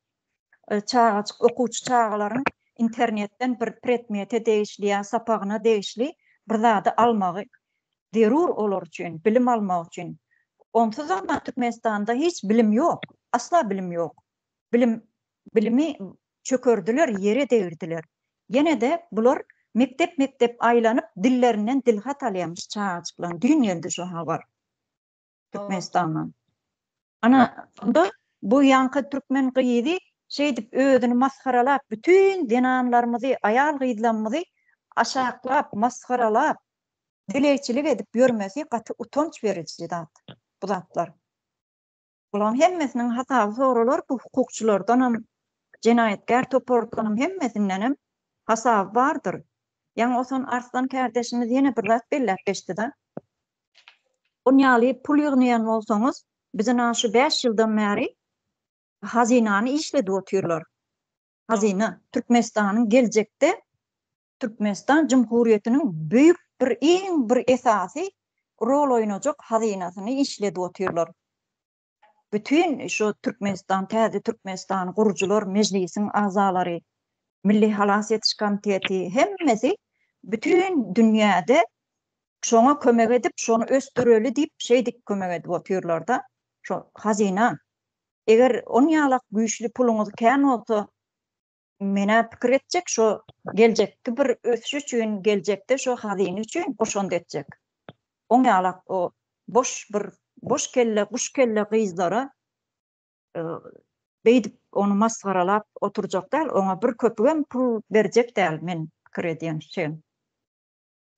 çagajyk, okuwçy çagalaryň internetden bir predmete degişli ýa sapagyna degişli bir zady almagy zerur olar üçin, bilim almak üçin. Onsuzam Türkmenistanda hiç bilim ýok, asla bilim ýok. Bilim bilimi çökerdiler, ýere degirdiler. Ýene-de bular mekdep-mekdep aýlanyp, dillerinden dilhat alýarmyş çagajyklaryň. Düýn geldi şu habar Türkmenistandan. Ana, onda bu ýaňky türkmen gyzy şeýdip özüni masgaralap, bütin zenanlarymyzy, aýal-gyzlarymyzy aşaklap, masgaralap, dilegçilik edip ýörmesi gaty utanç beriji zat bu zatlar. Bularyň hemmesiniň hasaby soralar, bu hukukçylardanam, jenaýatkär topardanam hemmesindenem hasaby bardyr. Ýaňy osan Arslan kärdeşimiz ýene bir zat belläp geçdi-de. On ýaly pul ýygnaýan bolsaňyz, bizi na şu bäş ýyldan bäri hazynany işledip otyrlar. Hazyna, Türkmenistanyň geljekde Türkmenistan Jumhuriýetiniň büýük bir iň bir esasy rol oýnajak hazynasyny işledip otyrlar. Bütin şu Türkmenistan, täze Türkmenistany gurujylar, Mejlisiň agzalary, Milli halas ediş komiteti hemmesi bütin dünýäde şoňa kömek edip, şony ösdüreli diýip şeýdip kömek edip otyrlar-da. Şo hazyna. Eger on ýalak güýçli puluňyz kän bolsa, Menä pikir etjek şo geljekki bir ösüş üçin geljekde şo hazyna üçin goşant etjek. Oň ýalak o boş bir boş kelle guş kelle gyzlara beýdip ony masgaralap oturjak däl oňa bir köpügem pul berjek däl men pikir edýän şeý.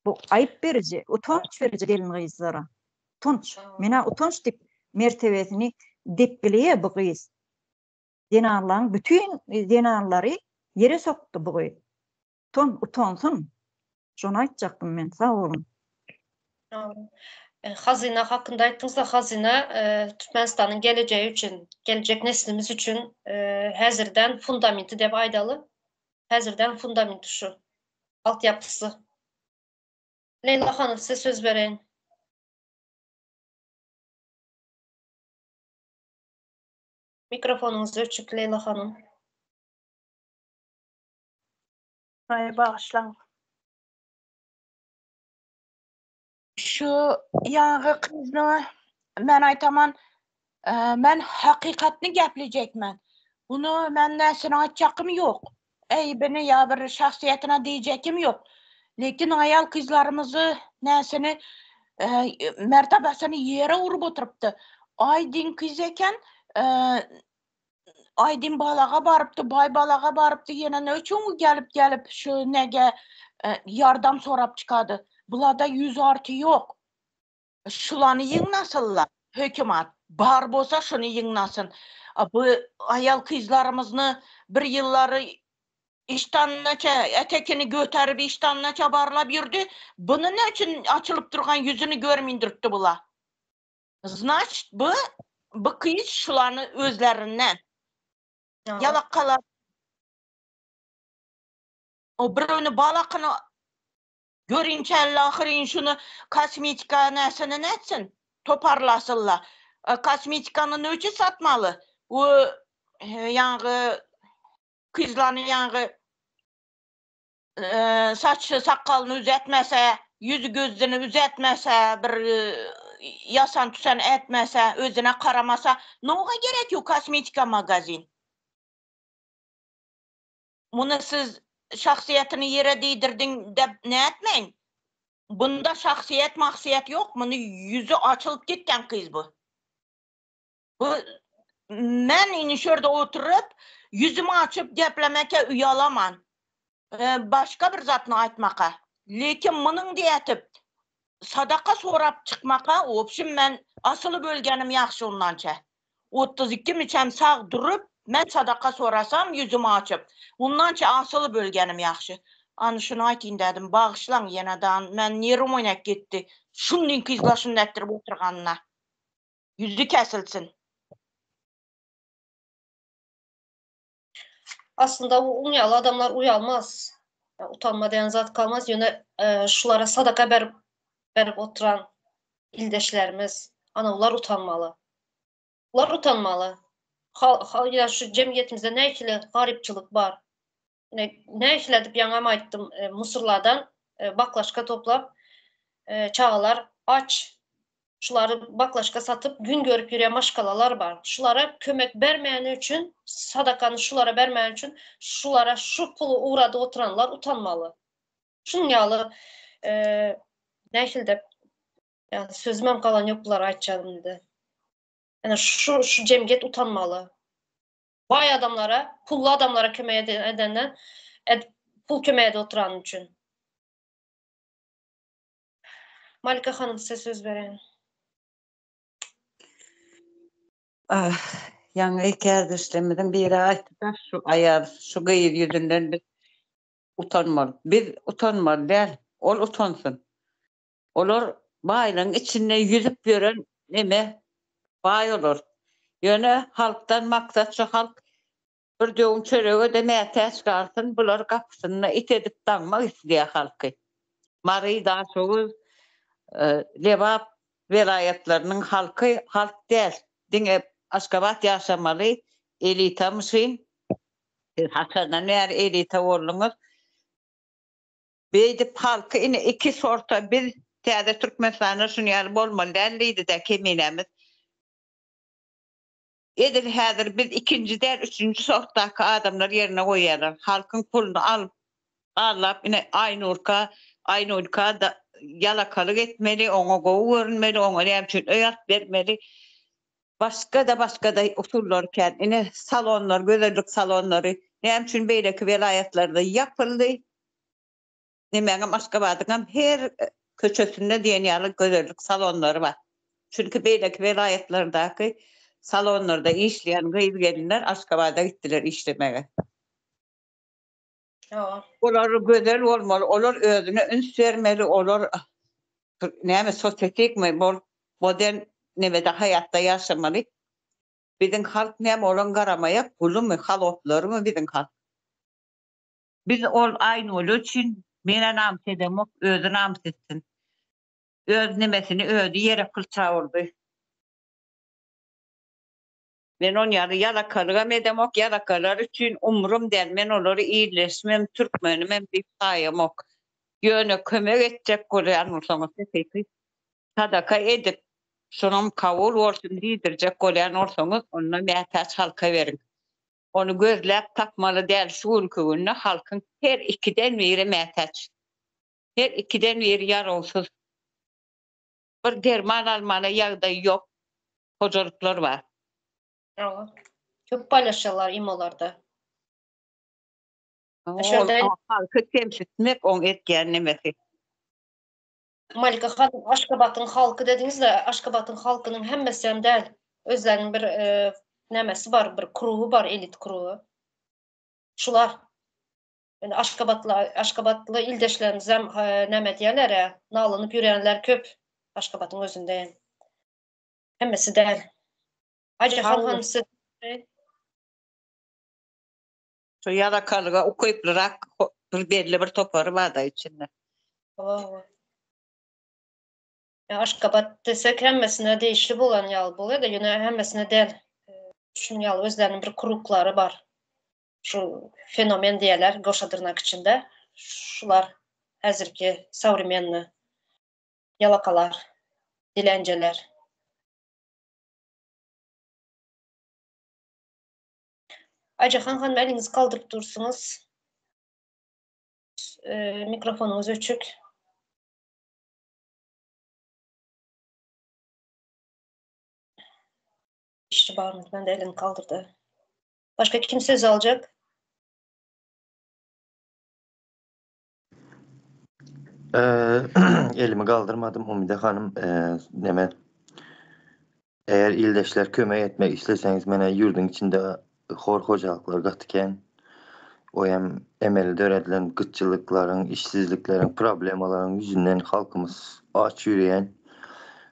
Bu aýyp beriji utanç beriji gelin gyzlara utanç menä utanç diýip mertebesini depgileýä bu gyz. Zenanlaň bütin zenanlary ýere sokdy bu gyz. Utan utansyn. Şony aýtjakdym men. Sag boluň. Hazyna hakynda aýtdyňyzda hazyna Türkmenistanyň gelejegi üçin, geljek neslimiz üçin häzirden fundamenti dep aýdaly. Häzirden fundamenti şu. Altyapysy. Leýla hanym size söz bereýin. Mikrofonyňyz öçük Leýla hanym. Aý bagyşlaň. Şu ýaňky gyzyna men aýtaman, men hakykatny geplejekmen. Bunu men näsini aýtjakym ýok. Eýbini ýa bir şahsyýetine diýjekim ýok. Lekin aýal gyzlarymyzy näsini mertebesini ýere urup oturypdy. Aýdyň gyz eken, Aýdyň balaga barypdy, baý balaga barypdy, ýene ne üçin gelip gelip şu nege ýardam sorap çykady. Bulada ýüz arty ýok. Şulany ýygnasynlar hökümat. Bar bolsa şuny ýygnasyn. Bu aýal gyzlarymyzny bir ýyllary. Işdanynaça etekini göterip işdanynaça barlap ýürdi. Buny ne üçin açylyp durgan ýüzüni görmindürtdi bula. Znaçt bu bu gyz şulany özlerinden. Ýalakalar. O birewini balakyny görinçäli ahyryn şuny kosmetika näsini nätsin toparlasylla. Kosmetikany ne üçin satmaly? Bu ýaňy Gyzlany ýaňy saçy sakgalyny düzetmese, ýüzi gözüni düzetmese, bir ýasan tüsen etmese, özüne garamasa, noga gerek ýok kosmetika magazin. Muny siz şahsyýetini ýere diýdirdiň dep nätmäň. Bunda şahsyýet mahsyýet ýok, muny ýüzi açylyp gitgen gyz bu. Bu men indi şu ýerde oturyp, ýüzümi açyp geplemeke uýalaman. Başga bir zatny aýtmaka. Lekin munuň diýetip sadaka sorap çykmaka, wobşim men asylyp ölgenim ýagşy ondança. 32 müçem sag durup, men sadaka sorasam ýüzümi açyp, ondança asylyp ölgenim ýagşy. Any şuny aýtyn dedim, bagyşlaň ýene-de men nerwim oýnap gitdi. Şundyňky yzlaşyny etdirip oturganyna. Ýüzi kesilsin. Aslynda oň ýaly adamlar uýalmaz. Utanma diýen zat galmaz. Ýöne e, şulara sadaka berip berip oturan ildeşlerimiz, ana ular utanmaly. Ular utanmaly. Ha, ha, ýa şu jemgyýetimizde nähili garypçylyk bar. Ne, nähili edip ýaňam aýtdym, e, musurlardan e, baklaşka toplap e, çagalar aç. Şulary baklaşka satyp gün görüp ýörýän maşgalalar bar. Şulara kömek bermäni üçin, sadakany şulara bermäni üçin şulara şu puly ugradyp oturanlar utanmaly. Şunuň ýaly e, nähili dep ýa sözümem galan ýok bulara aýtjagym indi. Ýani şu şu jemgyýet utanmaly. Baý adamlara, pully adamlara kömek edenden ed, pul kömek edip oturany üçin. Malika hanym size söz bereýin. Ah, ýaňy kärdeşlerimiziň biri aýtdy-da, şu aýal, şu gyz ýüzünden biz utanmaly. Biz utanmaly däl, ol utansyn. Olar baýlygyň içinde ýüzüp ýören neme, baý olar. Ýöne halkdan maksat şu halk bir döwüm çörege-de mätäç galsyn, bular gapysynda it edip daňmak isleýär halky. Mary, Daşoguz, Lebap welaýatlarynyň halky halk däl, diňe Aşgabat ýaşamaly elitamyşyn. Siz haçandan bäri elita bolduňyz? Beýdip halky ine iki sorta biz täze Türkmenistanda şuny ýaly bolmaly däl diýdidä keminämiz. Edil häzir biz ikinji däl üçünji sortdaky adamlar ýerine goýýarlar. Halkyň puluny alyp gallap ine Aýnurka Aýnulka ýalakalyk etmeli oňa gowy görünmeli oňa näme üçin öý alyp bermeli. Başga-da başga-da usullar kän. Ine salonlar gözellik salonlary näme üçin beýleki welaýatlarda ýapyldy. Nemäňem Aşgabadyňam her köçesinde diýen ýaly gözellik salonlary bar. Çünki beýleki welaýatlardaky salonlarda işleýän gyz-gelinler Aşgabada gitdiler işlemege. Olar gözel bolmaly, olar özüne üns bermeli, olar näme sosýetikmi bolup modern nemede haýatda ýaşamaly. Biziň halk näme olaň garamaýak gulumy, haloplarymy biziň halk. Biz ol Aýnguly üçin menä namys edemok, özi namys etsin. Öz nemesini özi ýere pylça urdy. Men on ýaly ýalakalygam edemok, ýalakalar üçin umrum däl, men olary ildeşimem, türkmenimem diýip saýamok. Ýöne kömek etjek bolýan bolsaňyz hakyky sadaka edip, şonam kabul bolsun diýdirjek bolýan bolsaňyz, onda mätäç halka beriň. Ony gözläp tapmaly däl şu günki günde halkyň her ikiden biri mätäç. Her ikiden biri ýarawsyz. Bir derman almana ýagdaýy ýok hojalyklar bar. Hawa. Köp paýlaşýarlar imolarda. Ol halky kemsitmek oň etýän nemesi. Malika hanym Aşgabatyň halky dediňizle Aşgabatyň halkynyň hemmesi hem däl. Özleriniň bir e, nämesi bar, bir krugy bar, elit krugy. Şular. Indi Aşgabatly Aşgabatly ildeşlerimizem näme diýerler-ä, nalanyp ýörýänler köp Aşgabatyň özünde hem. Hemmesi däl. Aýjahan hanym siz Şu ýalakalyga ukyplyrak bir belli bir topary bar-da içinde. Hawa, hawa. Ýa Aşgabat desek hemmesine degişli bolan ýaly bolýar-da, ýöne hemmesine däl. Şunuň ýaly özleriniň bir kruglary bar. Şu fenomen diýerler goşa dyrnak içinde. Şular häzirki sowremenny ýalakalar, dilenjeler. Aýjahan hanym eliňizi galdyryp dursuňyz. Mikrofonyňyz öçük. Işçi barmy? Ben de elini kaldırdy. Başga kim söz aljak? Elimi galdyrmadym Umide hanym. Neme? Eger ildeşler kömek etmek isleseňiz menä ýurduň içinde hor hojalyklar gaty kän. O hem emeli döredilen gytçylyklaryň, işsizlikleriň, problemalaryň ýüzünden halkymyz aç ýürýän.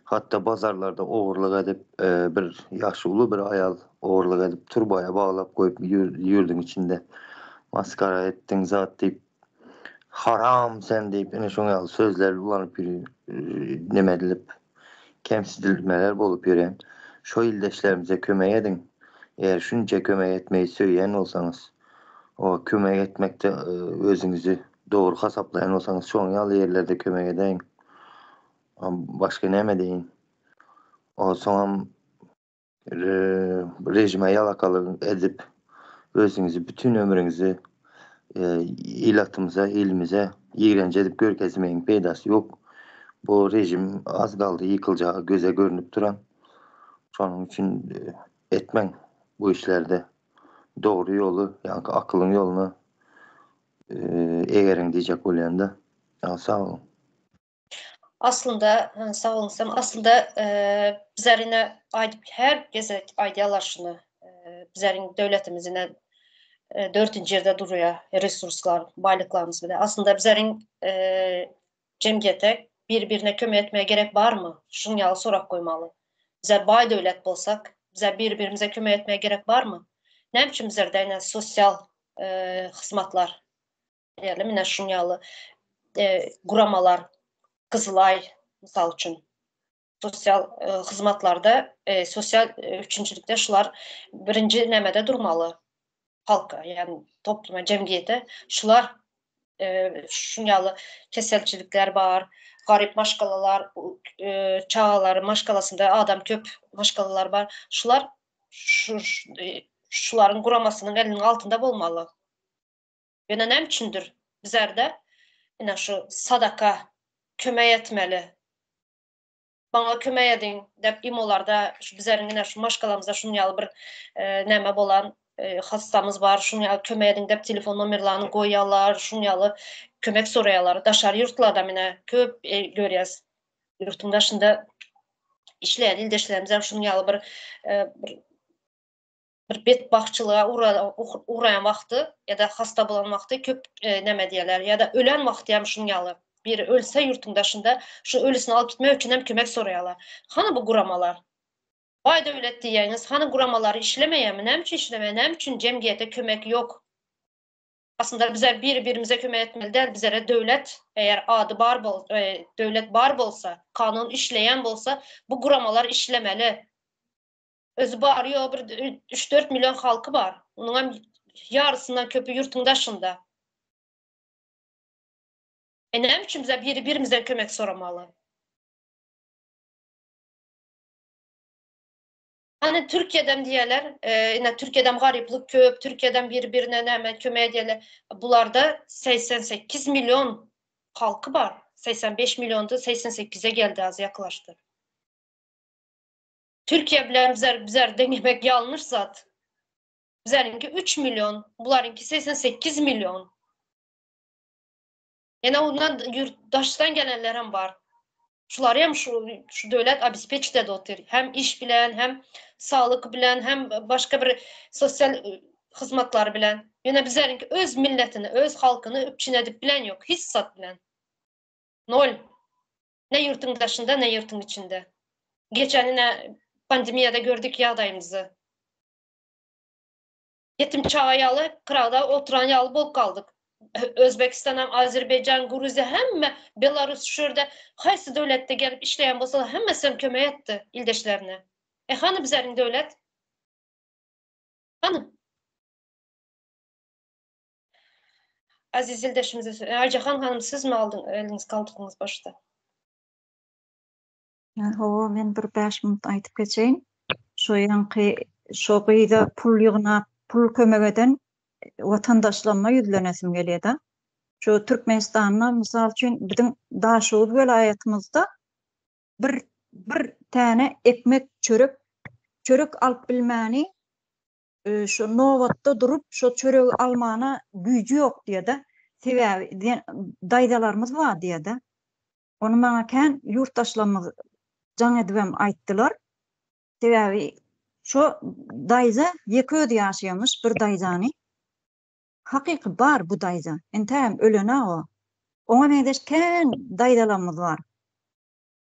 Hatda bazarlarda ogurlyk edip bir ýaşy uly bir aýal ogurlyk edip turbaya baglap goýup ýurduň içinde maskara etdiň zat diýip haram sen diýip ine şoň ýaly sözler ulanyp neme edilip kemsidilmeler bolup ýören şo ildeşlerimize kömek ediň eger şunça kömek etmeyi söýýän bolsaňyz o kömek etmekde özüňizi dogry hasaplaýan bolsaňyz şoň ýaly ýerlerde kömek edäýiň başga näme deýin o soňam Režime ýalakalyk edip, özüňizi bütin ömrüňizi ilatymyza, ilimize ýigrenji edip görkezmegiň peýdasy ýok. Bu režim az galdy ýykyljagy göze görnüp duran. Şonuň üçin etmäň bu işlerde. Dogry ýoly, ýaňky akylyň ýoluna egeriň diýjek bolýan-da. Sag boluň. Aslynda, sag boluň sizem. Aslynda bizler ine aýdyp her gezek aýdýarlar şuny. Bizleriň döwletimiz ine dördünji ýerde durýar resurslar, baýlyklarymyz bilen. Aslynda bizleriň jemgyýete bir-birine kömek etmeye gerek barmy? Şuň ýaly sorag goýmaly. Bizler baý döwlet bolsak, bize bir-birimize kömek etmeye gerek barmy? Näme üçin bizlerde ine sosial hyzmatlar Diýeli, mine şuň ýaly guramalar, Gyzylaý, mysal üçin, sosial hyzmatlarda, sosial üpjünçilikde şular birinji nämede durmaly halka, ýagny topluma, jemgyýete şular şuň ýaly keselçilikler bar, garyp maşgalalar, çagalary maşgalasynda adam köp maşgalalar bar. Şular şu şularyň guramasynyň eliniň altynda bolmaly. Ýöne näme üçindir bizerde ine şu sadaka kömek etmeli. Maňa kömek ediň dep imolarda şu bizeriň ine şu maşgalamyzda şunuň ýaly bir näme bolan hassamyz bar şunuň ýaly kömek ediň dep telefon nomerlaryny goýýarlar şunuň ýaly kömek soraýarlar. Daşary ýurtlarda ine köp görýäs. Ýurtuň daşynda işleýän ildeşlerimiz hem şunuň ýaly bir bir bir betbagtçylyga ugraýan wagty ýa-da hasta bolan wagty köp näme diýerler ýa-da ölen wagty hem şunuň ýaly biri ölse ýurtuň daşynda şu ölüsini alyp gitmek üçin hem kömek soraýarlar. Hany bu guramalar? Baý döwlet diýýäňiz, hany guramalar işlemeýärmi? Näme üçin işlemeýär? Näme üçin jemgyýete kömek ýok? Aslynda bizler biri-birimize kömek etmeli däl, bizlere döwlet eger ady bar bol, döwlet bar bolsa, kanun işleýän bolsa, bu guramalar işlemeli. Özi bary ýogy bir üç-dört million halky bar. Onuňam ýarysyndan köpi ýurtuň daşynda. E näme üçin bize biri-birimizden kömek soramaly? Hany Türkiýedem diýerler, e, ine Türkiýedem garyplyk köp, Türkiýedem biri-birine näme kömek edýärler. Bularda 88 million halky bar. 85 milliondy, 88-e geldi az ýaklaşdy. Türkiýe bilen bizler bizler deňemek ýalňyş zat. Bizleriňki 3 million, bularyňky 88 million. Ýene ondan ýurt daşdan gelenler hem bar. Şulary hem şu şu döwlet obespeçit edip otyr. Hem iş bilen, hem saglyk bilen, hem başga bir sosial hyzmatlar bilen. Ýöne bizleriňki öz milletini, öz halkyny üpjün edip bilen ýok, hiç zat bilen. Nol. Ne ýurtuň daşynda, ne ýurtuň içinde. Geçen ine pandemiýada gördük ýagdaýymyzy. Ýetim çaga ýaly kyrada oturan ýaly bolup galdyk. Özbegistan hem, Azerbaýjan, Gruziýa hemme Belarus şu ýerde haýsy döwletde gelip işleýän bolsalar hemmesi hem kömek etdi ildeşlerine. E hany bizleriň döwlet? Hany? Aziz ildeşimize Aýjahan hanym sizmi aldyň eliňizi galdyrdyňyz başda? Hawa, men bir 5 minut aýdyp geçeýin. Şo ýaňky şo gyza pul ýygnap, pul kömek eden watandaşlaryma ýüzlenesim gelýär-de. Şu Türkmenistanda, mysal üçin, biziň Daşoguz welaýatymyzda bir bir täne ekmek, çörek, çörek alyp bilmäni şu nobatda durup şo çöregi almana güýji ýok diýýär-de. Sebäbi daýzalarymyz bar diýýär-de. Ony maňa kän ýurtdaşlarymyz jaň edibem aýtdylar. Sebäbi şo daýza ýeke özi ýaşaýarmyş, bir daýzany. Hakyky bar bu daýza. Entägem ölen-ä o. Oňa meňzeş kän daýzalarymyz bar.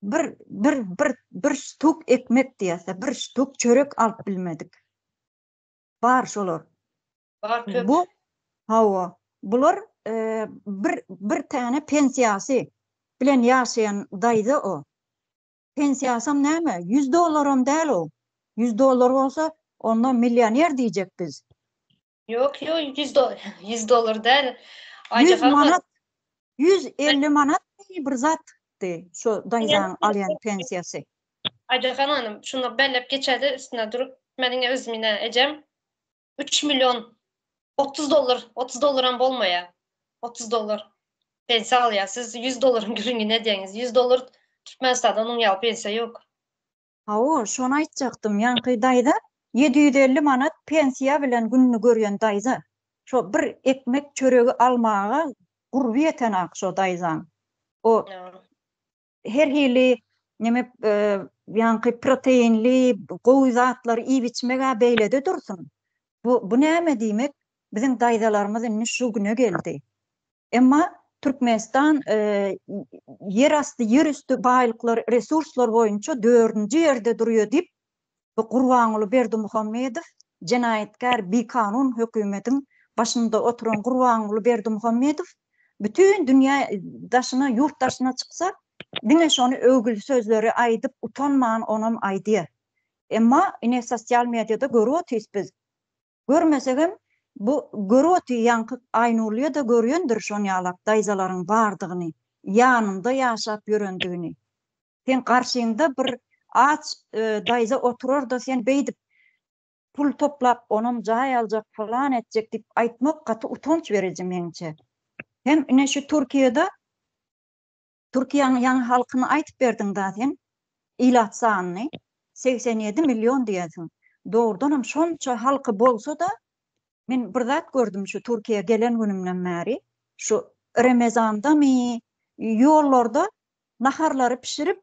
Bir, bir, bir, bir ştuk ekmek diýýäs-de, bir ştuk çörek alyp bilmedik. Bar şolar. Bar köp. Bu, hawa, bular e, bir, bir täne pensiýasy bilen ýaşaýan daýza o. Pensiýasam näme? 100 dollaram däl o. 100 dollar bolsa, onda millioner diýjek biz. Ýok, ýok, 100 dollar, 100 dollar däl. 100 manat, 150 manat bir zatdy şu daýzaň alýan pensiýasy. Aýjahan hanym, şunda belläp geçeli üstüne durup, meniň özüm ine ejem 3 million 30 dollar, 30 dollaram bolmaýar. 30 dollar pensiýa alýar. Siz 100 dollaryň gürrüňini edýäňiz. 100 dollar Türkmenistanda onuň ýaly pensiýa ýok. Hawa, şony aýtjakdym, ýaňky daýza 750 manat pensiýa bilen gününi görýän daýza. Şo bir ekmek çöregi almaga gurby ýetenak şo daýzaň. O her hili neme ýaňky proteinli gowy zatlary iýip içmeg-ä beýlede dursun. Bu bu näme diýmek, biziň daýzalarymyz indi şu güne geldi. Emma Türkmenistan ýerasty, ýerüsti baýlyklar, resurslar boýunça dördünji ýerde durýar diýip, bu Gurbanguly Berdimuhamedow jenaýatkär bikanun hökümetiň başynda oturan Gurbanguly Berdimuhamedow bütin dünýä daşyna, ýurt daşyna çyksa, diňe şony öwgüli sözleri aýdyp, utanman onam aýdýar. Emma ine sosial mediada görüp otyrys biz, Görmesegem bu görüp otyr ýaňky Aýnurlyýa-da görýändir şon ýalak daýzalaryň bardygyny, ýanynda ýaşap ýörendigini. Seň garşyňda bir aç daýza oturar-da sen beýdip pul toplap onam jaý aljak pylan etjek diýip aýtmak gaty utanç beriji meňçe. Hem ine şu Türkiýede Türkiýäniň ýaňy halkyny aýtyp berdiň da sen, ilat sanyny, 87 million diýensiň. Dogrudanam şonça halky bolsa-da, men bir zat gördüm şu Türkiýä gelen günümden bäri, şu Remezandamy ýollarda naharlary pişirip,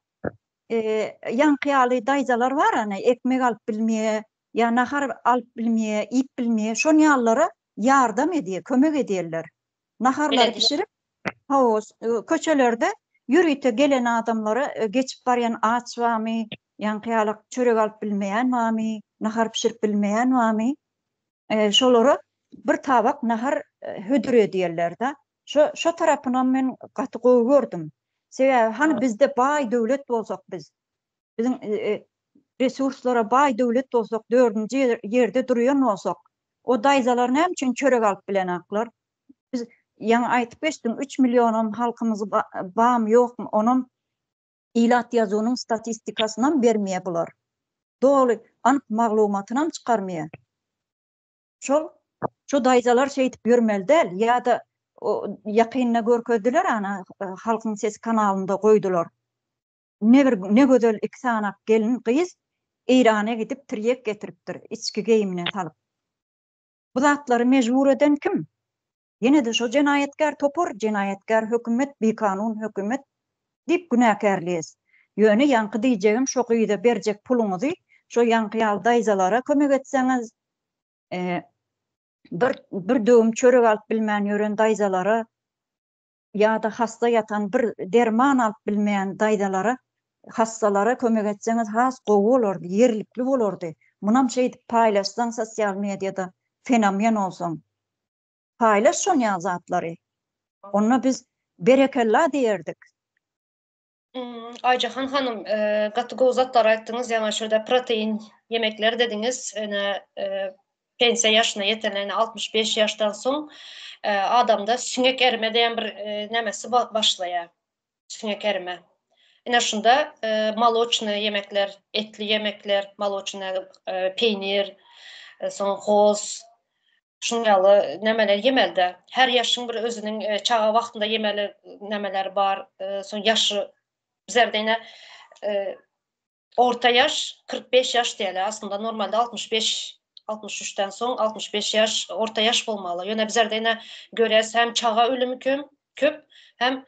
ýaňky ýaly daýzalar bar ana, ekmek alyp bilmeýär, ýa nahar alyp bilmeýär, iýip bilmeýär, şon ýalylara ýardam edýär, kömek edýärler. Naharlary pişirip, hawa, köçelerde ýörite gelen adamlara geçip barýan aç barmy, ýaňky ýalak çörek alyp bilmeýän barmy, nahar pişirip bilmeýän barmy, şolara bir tabak nahar hödür edýärler-de. Şo şo tarapynam men gaty gowy gördüm. Sebäbi hany bizde baý döwlet bolsak biz, biziň resurslara baý döwlet bolsak, dördünji ýerde durýan bolsak, o daýzalar näme üçin çörek alyp bilenaklar? Biz ýaňy aýtyp geçdiň, 3 millionam halkymyz bamy ýokmy, onam ilat ýazuwynyň statistikasynam bermeýär bular. Doly, anyk maglumatynam çykarmaýar. Şol şu daýzalar şeýdip ýörmeli däl, ýa-da ýakynda görkezdiler ana Halkyň sesi kanalynda goýdular. Ne bir ne gözel iki sanak gelin gyz Eýrana gidip tirýek getiripdir, içki geýimine salyp. Bu zatlary mejbur eden kim? Ýene-de şo jenaýatkär topar, jenaýatkär hökümet, bikanun hökümet diýip günäkärleýäs. Ýöne ýaňky diýjegim şo gyza berjek puluňyzy şo ýaňky ýaly daýzalara kömek etseňiz, e, Bir bir döwüm çörek alyp bilmän ýören daýzalara ýa-da hassa ýatan bir derman alyp bilmeýän daýzalara, hassalara kömek etseňiz has gowy bolardy, ýerlikli bolardy. Munam şeýdip paýlaşsaň sosial mediada fenomen bolsaň. Paýlaş şon ýaly zatlary. Onda biz berekella diýerdik. Aýjahan hanym, gaty gowy zatlar aýtdyňyz, ýaňy şurada protein ýemekler dediňiz, ene pensiýa ýaşyna ýeten, ene 65 ýaşdan soň adamda siňek erime diýen bir nämesi başlaýar. Siňek erime. Ine şunda moloçnyý ýemekler, etli ýemekler, moloçnyý peýnir, soň hoz, Şunuň ýaly nämeler ýemeli-dä. Her ýaşyň bir özüniň çaga wagtynda ýemeli nämeleri bar. Soň ýaşy bizlerde ine orta ýaş 45 ýaş diýeli. Aslynda normalde 65 63-den soň 65 ýaş orta ýaş bolmaly. Ýöne bizlerde ine görýäs hem çaga ölümi köp, hem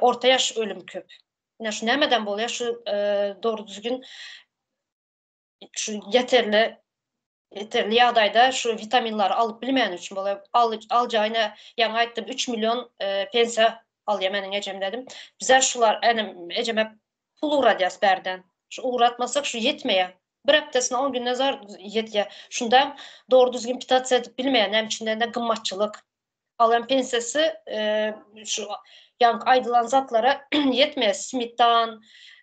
orta ýaş ölümi köp. Ine şu nämeden bolýar? Şu dogry düzgün şu ýeterli ýeterli ýagdaýda şu witaminleri alyp bilmeýäni üçin bolýar. Al aljagyna ýaňy aýtdym 3 million e, pensiýa alýar meniň ejem dedim. Bize şular enem ejeme pul ugradýas bärden. Şu ugratmasak şu ýetmeýär. Bir hepdesine 10 günde zar ýetýär. Şunda dogry düzgün pitasiýa edip bilmeýär. Näme üçin de gymmatçylyk. Alan pensiýasy e, şu ýaňky aýdylan zatlara ýetmeýär. Smetan,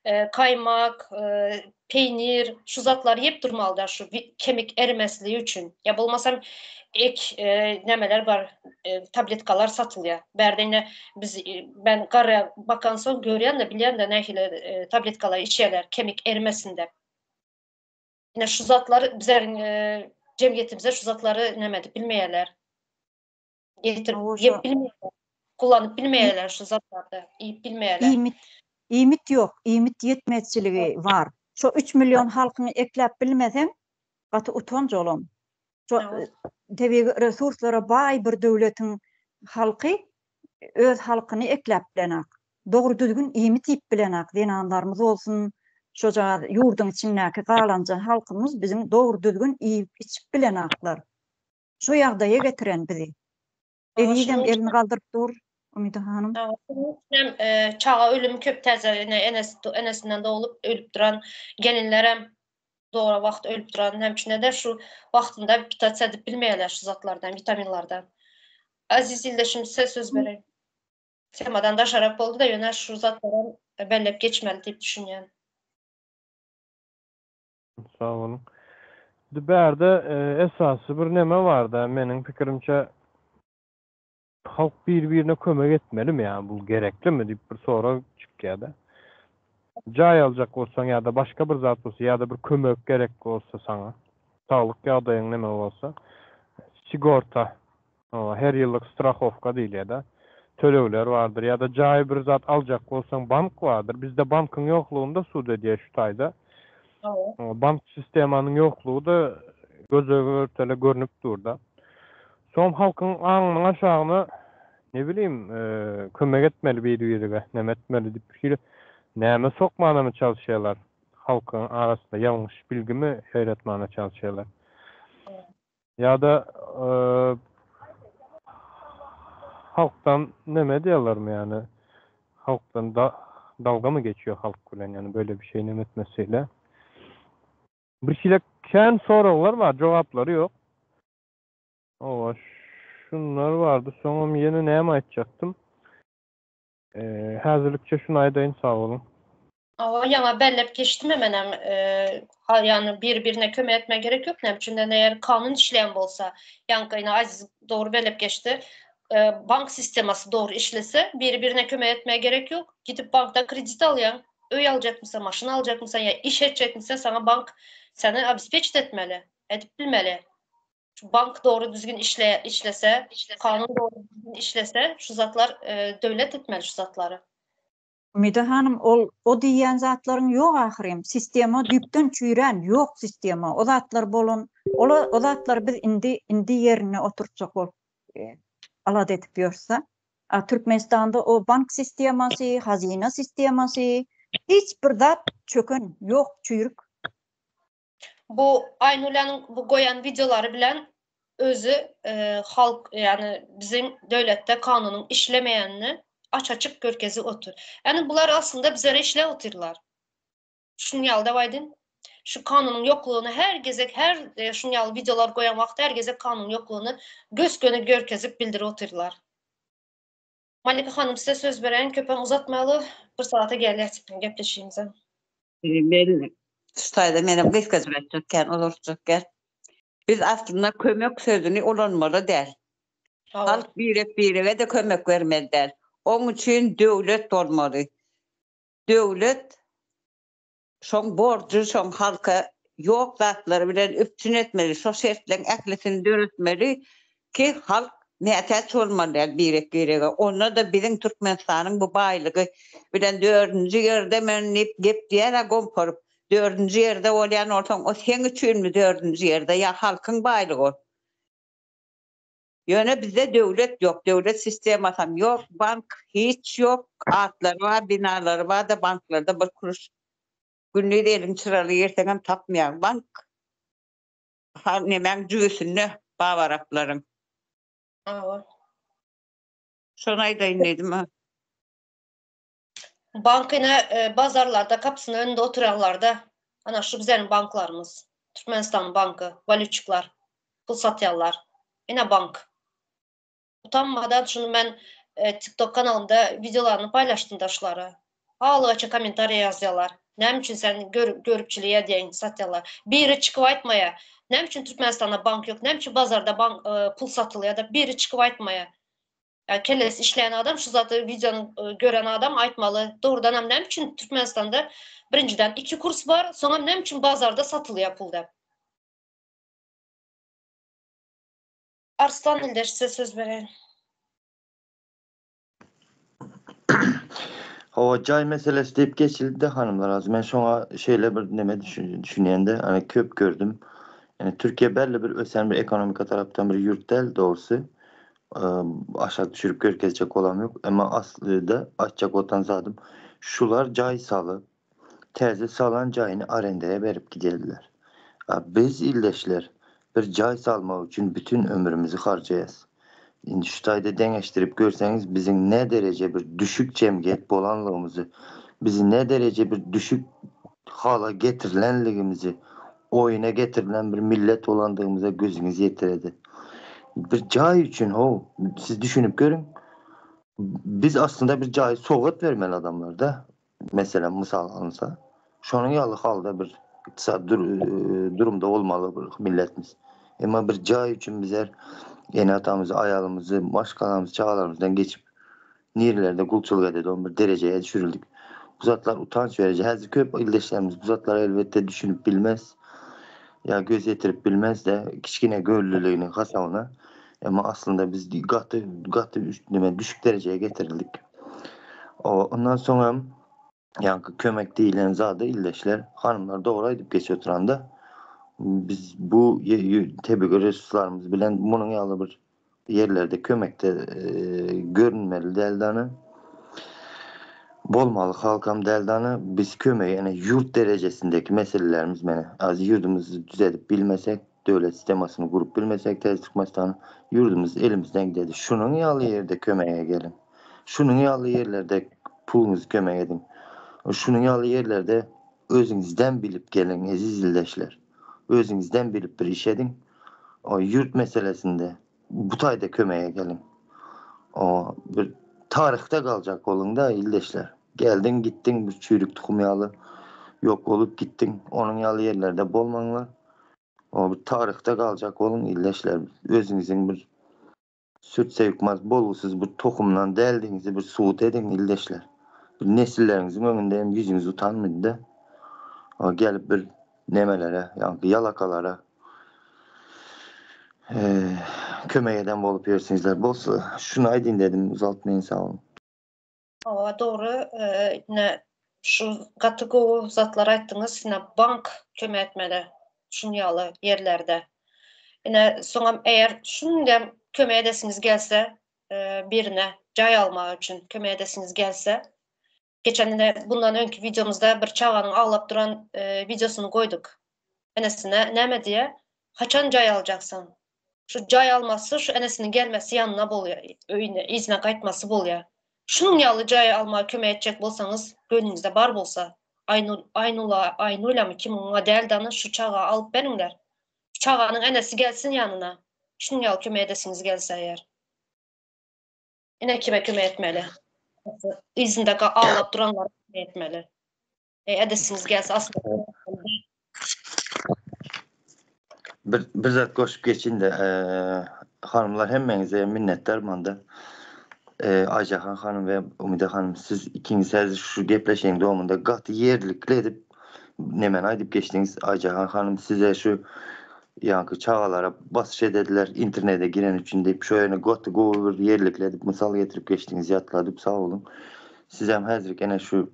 e, kaýmak, e, peýnir, şu zatlary ýep durmaly-da şu kemik erimesligi üçin. Ýa bolmasam ek e, nämeler bar, e, tabletkalar satylýar. Bärde ine biz e, ben garra bakan soň görýän-de, bilýän-de nähili e, tabletkalar içýärler kemik erimesin dep. Ine şu zatlary bizleriň e, jemgyýetimize şu zatlary näme edip bilmeýärler. Getirip ýep bilmeýärler. Kullanyp bilmeýärler şu zatlary, iýip bilmeýärler. Iýmit iýmit ýok, iýmit ýetmezçiligi bar. Şo 3 million halkyňy ekläp bilmeseň, gaty utanç olam. Şo tebigy resurslara baý bir döwletiň halky öz halkyny ekläp bilenak. Dogry düzgün iýmit iýip bilenak. Zenanlarymyz bolsun, şojagaz ýurduň içindäki galanja halkymyz biziň dogry düzgün iýip içip bilenaklar. Şu ýagdaýa getiren bizi. Ezizem elini galdyryp dur, Umyda hanym. Hem e, çaga ölümi köp täze ene enesi enesinden doglup ölüp duran gelinlerem dogry wagt ölüp duran hem üçin de şu wagtynda pitasiýa edip bilmeýärler şu zatlardan, witaminlardan. Aziz ildeşim size söz bereyim. Temadan daşarak boldy da ýöne şu zatlaram bellep geçmeli diýip düşünýän. Sag boluň. Indi bärde esasy bir neme barda meniň pikirimçe halk bir-birine kömek etmelimi ýa bu gereklimi diýip bir sorag çykýada. Jaý aljak bolsaň ýa-da başga bir zat bolsa ýa-da bir kömek gerek bolsa saňa saglyk ýagdaýyň neme bolsa sigorta Hawa, her ýyllyk strahowka diýilýär-de. Tölegler bardyr. Ýa-da jaý bir zat aljak bolsaň bank bardyr. Bizde bankyň ýoklugynda sud edýär şu taýda. Hawa. Bank sistemanyň ýoklugy-da göze görtele görnüp dur-da. Soňam halkyň aňynyň aşagyna ne bilim, kömek etmeli biri-birige, neme etmeli diýip bir hili näme sokmanamy çalyşýarlar. Halkyň arasynda ýalňyş bilgimi ýaýratmana çalyşýarlar. Ýa-da halkdan neme edýärlermi ýani halkdan dalgamy geçiyor halk bilen ýani böyle bir şey neme etmesiyle. Bir şile kän soraglar bar jogaplary ýok. Owa şunlar bardy soňam ýene näme aýtjakdym. Häzirlikçe şuny aýdaýyn sag boluň. Hawa ýaňa belläp geçdim menem ýagny bir birine kömek etme gerek ýok näme üçin eger kanun işleýän bolsa ýaňky ine Aziz dogry belläp geçdi bank sistemasy dogry işlese biri birine kömek etme gerek ýok gidip bankdan kredit alýaň öý aljakmysan maşyn aljakmysan ýa iş etjekmisen saňa bank seni obespeçit etmeli edip bilmeli Şu bank dogry düzgün işle işlese, kanun dogry düzgün işlese, şu zatlar e, döwlet etmeli şu zatlary. Umida hanym, ol o diýýän zatlaryň ýok ahyryn. Sistema düýpden çüýrän, ýok sistema. O zatlar bolan, ola o zatlary biz indi indi ýerine oturtjak bolup e, alada edip ýörse. A Türkmenistanda o bank sistemasy, hazyna sistemasy, hiç bir zat çöken, ýok, çüýrük. Bu Aýnulyanyň bu goýan wideolary bilen. özi halk ýagny biziň döwletde kanunyň işlemeýänini aç-açyk görkezip otyr. Ýagny bular aslynda bizlere işläp otyrlar. Şuny ýaly dep aýdyn. Şu kanunyň ýoklugyny her gezek her şuny ýaly wideolar goýan wagty her gezek kanunyň ýoklugyny gös-göni görkezip bildirip otyrlar. Malika hanym size söz bereýin köpem uzatmaly bir sagata gelýär gepleşigimize. Men şu taýda menem gysgajyk aýtjak kän uzaltjak däl. Biz aslynda kömek sözüni ulanmaly däl. Halk birek-birege-de kömek bermeli däl. Oň üçin döwlet bolmaly. Döwlet şoň borjy şoň halka ýok zatlary bilen üpjün etmeli, şo şertleň ählisini döretmeli ki halk mätäç bolmaly däl birek-birege. Onda-da biziň Türkmenistanyň bu baýlygy bilen dördünji ýerde men diýip gep diýer-ä gomparyp. Dördünji ýerde bolýan bolsaň o seň üçinmi dördünji ýerde ýa halkyň baýlygy ol. Ýöne bizde döwlet ýok, döwlet sistemasam ýok, bank hiç ýok, atlary bar, binalary bar-da banklarda bir kuruş gündiz eliň çyraly girseňem tapmaýaň. Bank ha nemäň jübüsinde babaraplaryň. Hawa. Şony aýdaýyn diýdim. Bank ine bazarlarda kapysynyň önünde oturýanlarda ana şu bizleriň banklarymyz. Türkmenistanyň banky, walýutçikler, pul satýanlar. Ine bank. Utanmadan şuny men TikTok kanalymda wideolaryny paýlaşdym da şulary. Halygaça kommentariýa ýazýarlar. Näme üçin sen göripçilik edýäň satýarlar. Biri çykyp aýtmaýar. Näme üçin Türkmenistanda bank ýok? Näme üçin bazarda bank pul satylýar da biri çykyp aýtmaýar. Ýa kellesi işleýän adam şu zady wideony gören adam aýtmaly. Dogrudanam näme üçin Türkmenistanda birinjiden iki kurs bar, soňam näme üçin bazarda satylýar pul dep. Arslan ildeş size söz bereýin. Hawa jaý meselesi diýip geçildi-de hanymlar az men şoňa şeýle bir neme düşünýän-de hani köp gördüm. Ýani Türkiýe belli bir ösen bir ekonomika tarapdan bir ýurt däl dogrusy. Aşak düşürip görkezjek bolam ýok. Emma aslyda aýtjak botan zadym şular jaý salyp täze salan jaýyny arendaya berip gidýärler. A biz ildeşler bir jaý salmak üçin bütün ömrümizi harjaýas. Indi şu taýda deňeşdirip görseňiz biziň ne dereje bir düşük jemgyýet bolanlygymyzy, bizi ne dereje bir düşük hala getirilenligimizi, oýuna getirilen bir millet bolandygymyza gözüňiz ýetiredi. Bir jaý üçin how, siz düşünip görüň. Biz aslynda bir jaýy sowgat bermeli adamlarda. Meselem, mysal alynsa, şonuň ýaly halda bir ykdysady durumda bolmaly bir milletimiz. Emma bir jaý üçin bizler ene-atamyzy, aýalymyzy, maşgalamyzy, çagalarymyzdan geçip, nirelerde gulçulyk ededi, on bir derejeye düşürildik. Bu zatlar utanç verici. Häzir köp ildeşlerimiz bu zatlara elbetde düşünip bilmez. Ýa göz ýetirip bilmez-de, kiçgine göwreliliginiň hasabyna. Emma aslynda biz gaty, gaty neme düşük derejeye getirildik. Ondan soň hem ýaňky kömek diýilen zady ildeşler, hanymlar dogry aýdyp geçip oturanda biz bu tebigy resurslarymyz bilen munuň ýaly bir ýerlerde kömekde görünmeli däldi ana. Bolmaly halkam däldi ana. Biz kömegi ene ýurt derejesindeki meselelerimiz mene. Az ýurdumyzy düzedip bilmesek, döwlet sistemasyny gurup bilmesek täze Türkmenistanyň ýurdumyz elimizden gidedi. Şunuň ýaly ýerde kömege geliň. Şunuň ýaly ýerlerde puluňyzy kömek ediň. Şunuň ýaly ýerlerde özüňizden bilip geliň eziz ildeşler. Özüňizden bilip bir iş ediň. O ýurt meselesinde bu taýda kömege geliň. O bir taryhda galjak boluň-da ildeşler. Geldiň gitdiň bir çüýrük tukum ýaly ýok bolup gitdiň. Onuň ýaly ýerlerde bolmaňlar. O bir taryhda galjak boluň ildeşler. Özüňiziň bir Sürtse ýykmaz bolgusyz bir tohumdan däldigiňizi bir subut ediň ildeşler. Bir nesilleriňiziň öňünde hem ýüzüňiz utanmydy-da. Gelip bir nemelere, ýaňky ýalakalara kömek eden bolup ýörsüňizler. Bolsa şuny aýdyn dedim, uzaltmaýyn sag boluň. Hawa dogry ine şu gaty gowy zatlar aýtdyňyz ine bank kömek etmeli şun ýaly ýerlerde ine soňam eger şundem kömek edesiňiz gelse birine jaý almak üçin kömek edesiňiz gelse geçen ine bundan öňki wideomyzda bir çaganyň aglap duran wideosyny goýduk enesine näme diýýär haçan jaý aljaksyň? Şu jaý almasy, şu enesiniň gelmesi ýanyna bolýar, öýüne, yzyna gaýtmasy bolýar. Şunuň ýaly jaý almaga kömek etjek bolsaňyz, göwnüňizde bar bolsa, Aýnul, Aýnula, Aýnulamy kim oňa däl dany şu çaga alyp beriňler. Şu çaganyň enesi gelsin ýanyna. Şunuň ýaly kömek edesiňiz gelse eger. Ine kime kömek etmeli. Yzynda aglap duranlara kömek etmeli. E, edesiňiz gelse asla. Bir, bir zat goşup geçin de, e, hanımlar hemmeňize minnetdar manda. E, Ayjahan hanım we Umide hanım siz ikiniz häzir şu gepleşigiň dowamynda gaty ýerlikli edip nemeni aýdyp geçdiňiz. Ayjahan hanım size şu ýaňky çagalara basyş edediler internete giren üçin diýip şo ýerine gaty gowy bir ýerlikli edip mysal getirip geçdiňiz ýatladyp sag boluň. Sizem häzirki ene şu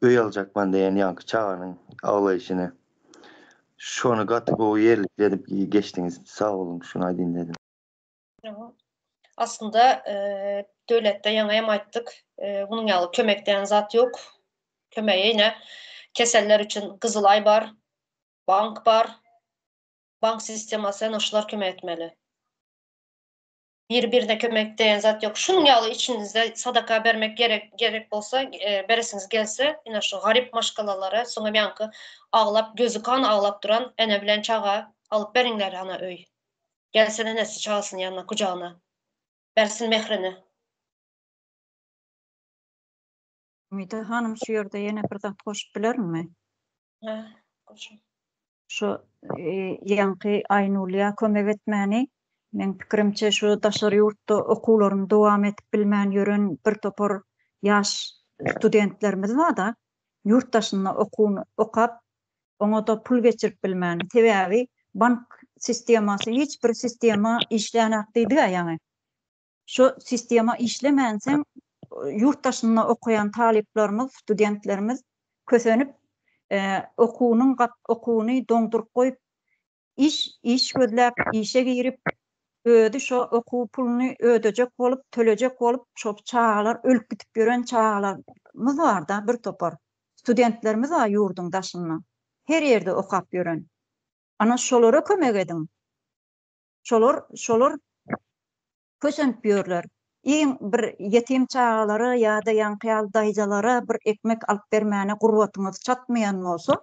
öý aljakman diýen ýaňky çaganyň aglaýşyny şony gaty gowy ýerlikli edip geçdiňiz. Sag boluň şuny aýdyn dedim. Aslynda döwletde ýaňy hem aýtdyk, munuň ýaly kömek diýen zat ýok. Kömegi ine keseller üçin Gyzylaý bar, bank bar. Bank sistemasy ene şular kömek etmeli. Bir-birine kömek diýen zat ýok. Şunuň ýaly içiňizde sadaka bermek gerek gerek bolsa, beresiňiz gelse, ine şu garyp maşgalalara, soňam ýaňky aglap, gözi kan aglap duran ene bilen çaga alyp beriňler ana öý. Gelsin enesi çagasynyň ýanyna, gujagyna. Bersin mährini. Umyda hanym şu ýerde ýene bir zat goşup bilerinmi? Hä, goşuň. Şu ýaňky Aýnulýa kömek etmäni, meň pikirimçe şu daşary ýurtda okuwlaryny dowam edip bilmän ýören bir topar ýaş studentlerimiz barda, ýurt daşynda okuwyny okap, oňa-da pul geçirip bilmän, sebäbi bank sistemasy hiç bir sistema işlänok diýdik-ä ýaňy. Şu sistema işlemänsoň, ýurt daşynda okaýan talyplarymyz, studentlerimiz kösenip, okuwynyň okuwyny doňduryp goýup, iş iş gözläp, işe girip, özi şo okuw puluny ödejek bolup, tölejek bolup, şo çagalar ölüp gidip ýören çagalarymyz bar-da bir topar. Studentlerimiz bar ýurduň daşynda. Her ýerde okap ýören. Ana şolara kömek ediň. Şolar, şolar kösenip ýörler. Iň bir ýetim çagalara ýa-da ýaňky ýaly daýzalara bir ekmek alyp bermäne gurbatyňyz çatmaýan bolsa,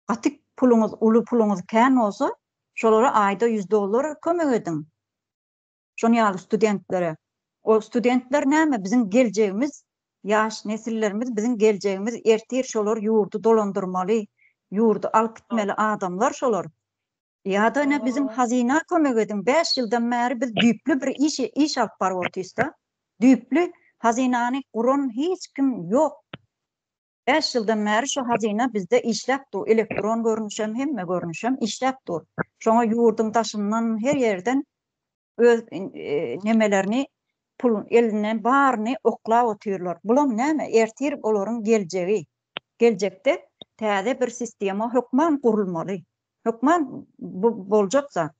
gaty puluňyz, uly puluňyz kän bolsa, şolara aýda ýüz dollar kömek ediň. Şoň ýaly studentlere. O studentler näme, biziň geljegimiz, ýaş nesillerimiz biziň geljegimiz, ertir şolar ýurdy dolandyrmaly, ýurdy alyp gitmeli adamlar şolar. Ýa-da ine biziň hazyna kömek ediň, bäş ýyldan bäri biz düýpli bir iş iş alyp baryp otyrys-da. Düýpli hazynany guran hiç kim ýok. Bäş ýyldan bäri şu hazyna bizde işläp dur, elektron görnüşem, hemme görnüşem işläp dur. Şoňa ýurduň daşyndan her ýerden öz nemelerini pul elinden baryny oklap otyrlar. Bulam näme? Ertir olaryň geljegi. Geljekde täze bir sistema hökman gurulmaly. Hökman bu boljak zat.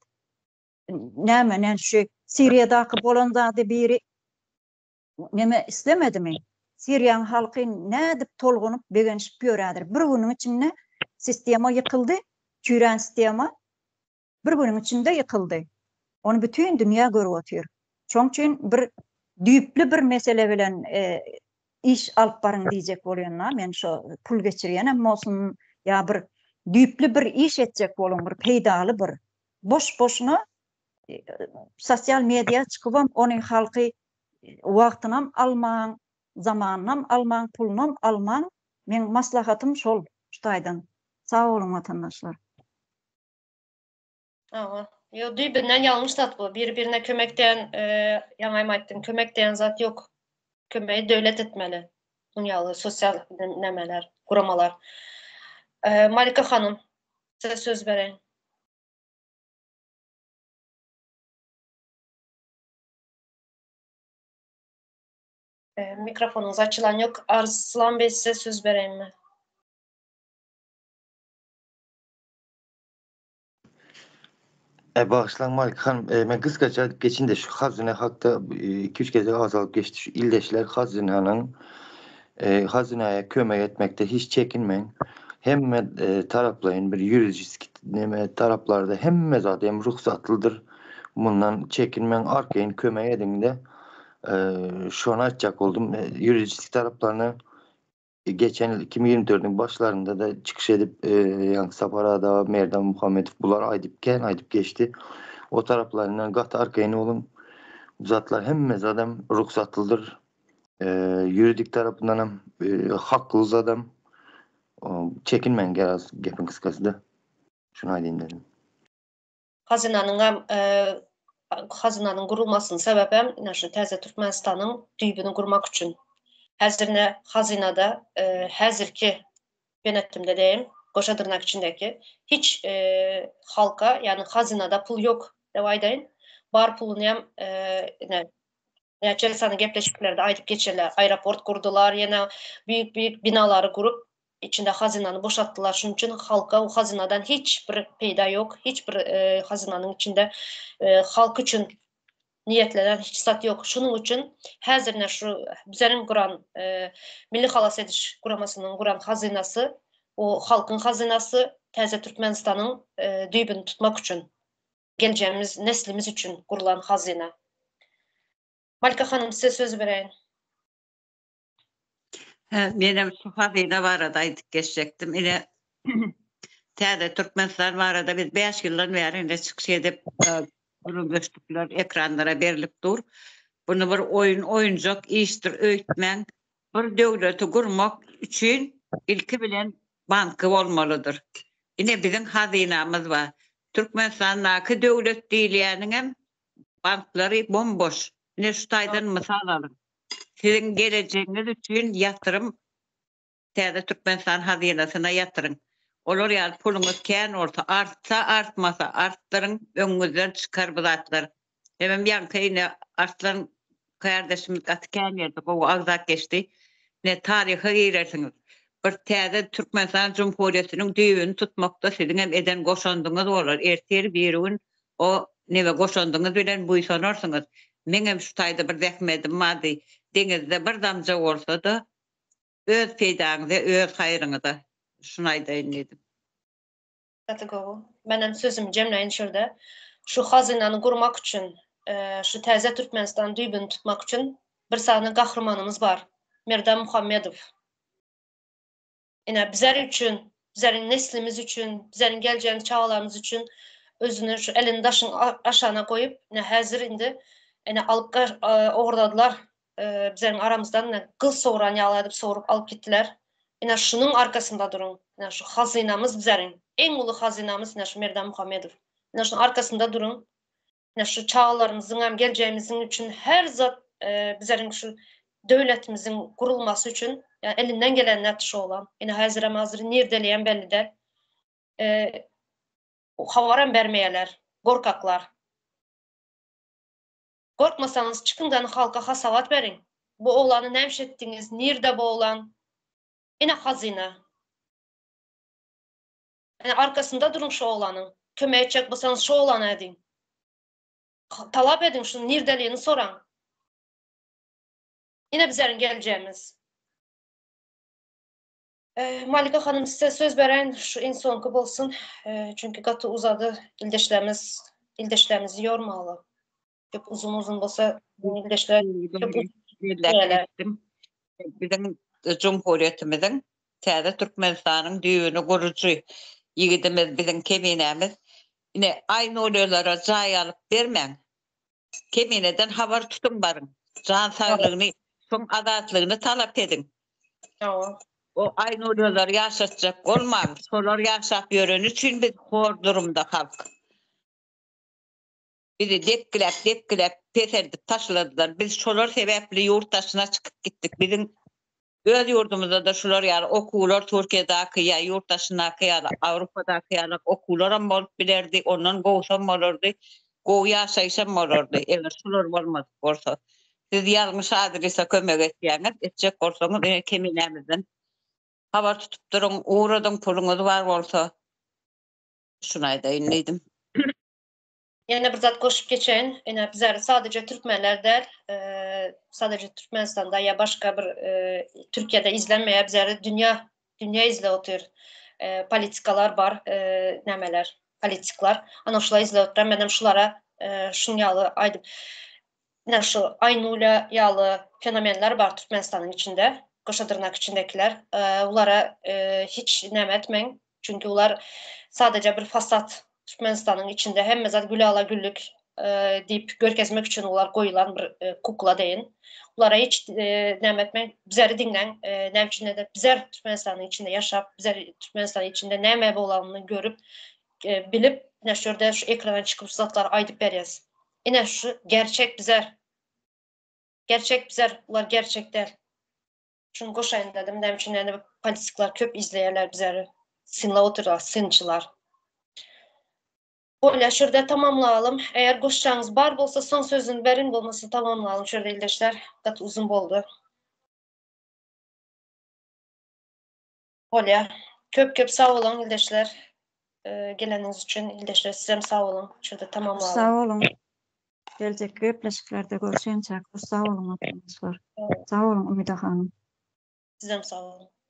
Näme, näme şu Siriýadaky bolan zady biri neme islemedimi? Siriýanyň halky nädip tolgunyp, begenişip ýörädir. Bir günüň içinde sistema ýykyldy, çüýrän sistema bir günüň içinde ýykyldy. Ony bütin dünýä görüp otyr. Şoň üçin bir düýpli bir mesele bilen iş alyp baryň diýjek bolýan-da, men şo pul geçirýänem bolsun ýa bir düýpli bir iş etjek boluň, bir peýdaly bir. Boş-boşuna sosial media çykybam ony halky wagtynam almaň, zamanynam almaň, pulunam almaň. Meň maslahatym şol şu taýdan. Sag boluň watandaşlar. Hawa. Ýok, düýbünden ýalňyş zat bu. Bir-birine kömek diýen, ýaňy hem aýtdym, kömek diýen zat ýok. Kömegi döwlet etmeli. Muň ýaly sosial nämeler, guramalar. Malika hanym, size söz bereýin. Mikrofonyňyz açylan ýok. Arslan beý, size söz bereýinmi? E, bagyşlaň Malik hanym, e, men gysgaça aýdyp geçin-de şu hazyna hakda 2-3 gezek agzalyp geçdi. Şu ildeşler hazynanyň e, hazynaya kömek etmekde hiç çekinmäň. Hemme e, taraplaýyn bir ýuridiski neme taraplarda hemme zat hem rugsatlydyr. Mundan çekinmäň arkaýyn kömek ediňde. Şony aýtjak boldum. Ýuridik taraplaryna geçen ýyl 2024-iň başlarynda-da çykyş edip, ýaňky Sapar Ada, Merdan Muhammedow bular aýdyp kän aýdyp geçdi. O taraplaryndan gaty arkaýyn boluň. Bu zatlar hemme zadam rugsatlydyr. Ýuridik tarapyndanam hakly zadam. Çekinmäň garaz gepiň gysgasy-da. Şuny aýdaýyn dedim. Hazynanyňam hazynanyň gurulmasynyň sebäbem ine şu täze Türkmenistanyň düýbüni gurmak üçin. Häzir ine hazynada häzirki ýönetimde deýin, goşa dyrnak içindäki hiç halka, ýagny hazynada pul ýok dep aýdaýyn. Bar puluny hem ine näçe sany gepleşiklerde aýdyp geçerler. Aeroport gurdular, ýene büýük-büýük binalary gurup, içinde hazynany boşatdylar. Şunuň üçin halka o hazynadan hiç bir peýda ýok, hiç bir hazynanyň içinde halk üçin niýetlenen hiç zat ýok. Şunuň üçin häzir ine şu bizleriň guran Milli halas ediş guramasynyň guran hazynasy, o halkyň hazynasy täze Türkmenistanyň düýbüni tutmak üçin, geljegimiz, neslimiz üçin gurlan hazyna. Malika hanym size söz bereýin. Hä, menem şu hazyna barada aýdyp geçjekdim. Ine, täze Türkmenistan barada biz 5 ýyldan bäri ine çykyş edip, gürrüňdeşlikler ekranlara berlip dur. Bunu bir oýun, oýunjak işdir öýtmäň. Bir döwleti gurmak üçin ilki bilen banky bolmalydyr. Ine biziň hazynamyz bar. Türkmenistandaky döwlet diýilýäniňem banklary bom-boş. Ine şu taýdan mysal alyň. Siziň gelejegiňiz üçin ýatyrym Täze Türkmenistan hazynasyna ýatyryň. Olar ýaly puluňyz kän bolsa, artsa artmasa artdyryň, öňüňizden çykar bu zatlar. Hemem ýaňky ine Arslan kärdeşimiz gaty kän ýerde gowy agzap geçdi. Ine taryha girersiňiz. Bir täze Türkmenistan Jumhuriýetiniň düýbüni tutmakda siziňem eden goşandyňyz bolar. Ertir birigün O neme goşandyňyz bilen buýsanarsyňyz. Meňem şu taýda bir zähmedim bardy. Deňizde bir damja bolsa-da, öz peýdaňyza, öz haýryňyza. Şuny aýdaýyn diýdim. Gaty gowy. Menem sözümi jemläýin şurda. Şu hazynany gurmak üçin, şu täze Türkmenistanyň düýbüni tutmak üçin bir sany gahrymanymyz bar. Merdan Muhammedow. Ine, bizler üçin, bizleriň neslimiz üçin, bizleriň geljegimiz çagalarymyz üçin özüni şu elini daşyň aşagyna goýup, ine häzir indi ine alyp ogurladylar bizleriň aramyzdan ine gyl sogran ýaly edip sogrup alyp gitdiler. Ine şunuň arkasynda duruň. Ine şu hazynamyz bizleriň iň uly hazynamyz ine şu Merdan Muhammedow. Ine şunuň arkasynda duruň. Ine şu çagalarymyzyň hem geljegimiziň üçin her zat bizleriň şu döwletimiziň gurulmasy üçin ýa elinden gelenini etdi şu oglan. Ine häzirem hazir nirdeliýem belli däl. Habaram bermeýärler. Gorkaklar. Gorkmasaňyz çykyňdan halka hasabat beriň. Bu oglany näme etdiňiz? Nirde bu oglan? Ine hazyna. Ine arkasynda duruň şu oglanyň. Kömek etjek bolsaňyz şu oglana ediň. Talap ediň şuny nirdeligini soraň. Ine bizleriň geljegimiz. Malika hanym size söz bereýin şu iň soňky bolsun. Çünki gaty uzady ildeşlerimiz ildeşlerimizi ýormaly. Köp uzun uzun bolsa ildeşler köp Biziň Cumhuriyetimiziň täze Türkmenistanyň düýbüni gurujy ýigidimiz biziň Keminämiz. Ine Aýnulyalara jaý alyp bermäň. Kemineden habar tutuň baryň. Jan saglygyny, şoň azatlygyny talap ediň. O Aýnulyalar ýaşatjak bolmaň. Şolar ýaşap ýöreni üçin biz hor durumda halk. Bizi depgiläp depgiläp peseldip taşladylar. Biz şolar sebäpli ýurt daşyna çykyp gitdik. Biziň öz ýurdumyzda-da şular ýaly okuwlar Türkiýedäki ýa ýurt daşyndaky ýaly Awrupadaky ýaly okuwlaram bolup bilerdi, ondan gowusam bolardy, gowy ýaşaýşam bolardy, eger şular bolmadyk bolsa. Siz ýalňyş adrese kömek etýäňiz, etjek bolsaňyz ine keminämizden habar tutup duruň, ugradyň puluňyz bar bolsa. Şuny aýdaýyn diýdim. Ýene bir zat goşup geçeýin. Ine bizler sadece türkmenler däl, sadece Türkmenistanda ýa başga bir Türkiýede izlenmeýär, bizler dünýä dünýä izle otyr. Politikalar bar, nämeler, politiklar. Ana şular izle otyr. Menem şulara Şuň ýaly aýdyp ine şu Aýnulýa ýaly fenomenler bar Türkmenistanyň içinde, goşa dyrnak içindekiler. Bulara hiç näme etmäň. Çünki bular sadaja bir fasad Türkmenistanyň içinde hemme zat gülala güllük diýip görkezmek üçin olar goýulan bir kukla deýin. Bulara hiç näme etmäň, bizleri diňläň. Näme üçin de bizler Türkmenistanyň içinde ýaşap, bizler Türkmenistanyň içinde näme bolanyny görüp, bilip, ine şu ýerde şu ekrana çykyp şu zatlary aýdyp berýäs. Ine şu gerçek bizler. Gerçek bizler, bular gerçek däl. Şuny goşaýyn dedim. Näme üçin ýani politikler köp izleýärler bizleri. Synlap otyrlar, synçylar. Bolýa, şu ýerde tamamlaýalym. Eger goşjagyňyz bar bolsa soň sözüni berin, bolmasa tamamlaýalym şu ýerde ildeşler. Gaty uzyn boldy. Bolýa. Köp köp sag boluň ildeşler. Geleniňiz üçin ildeşler sizem sag boluň. Şu ýerde tamamlaýalym. Sag boluň. Geljekki gepleşiklerde görüşýänçäk hoş sag boluň arkadaşlar. Sag boluň Umyda hanym. Sizem sag boluň.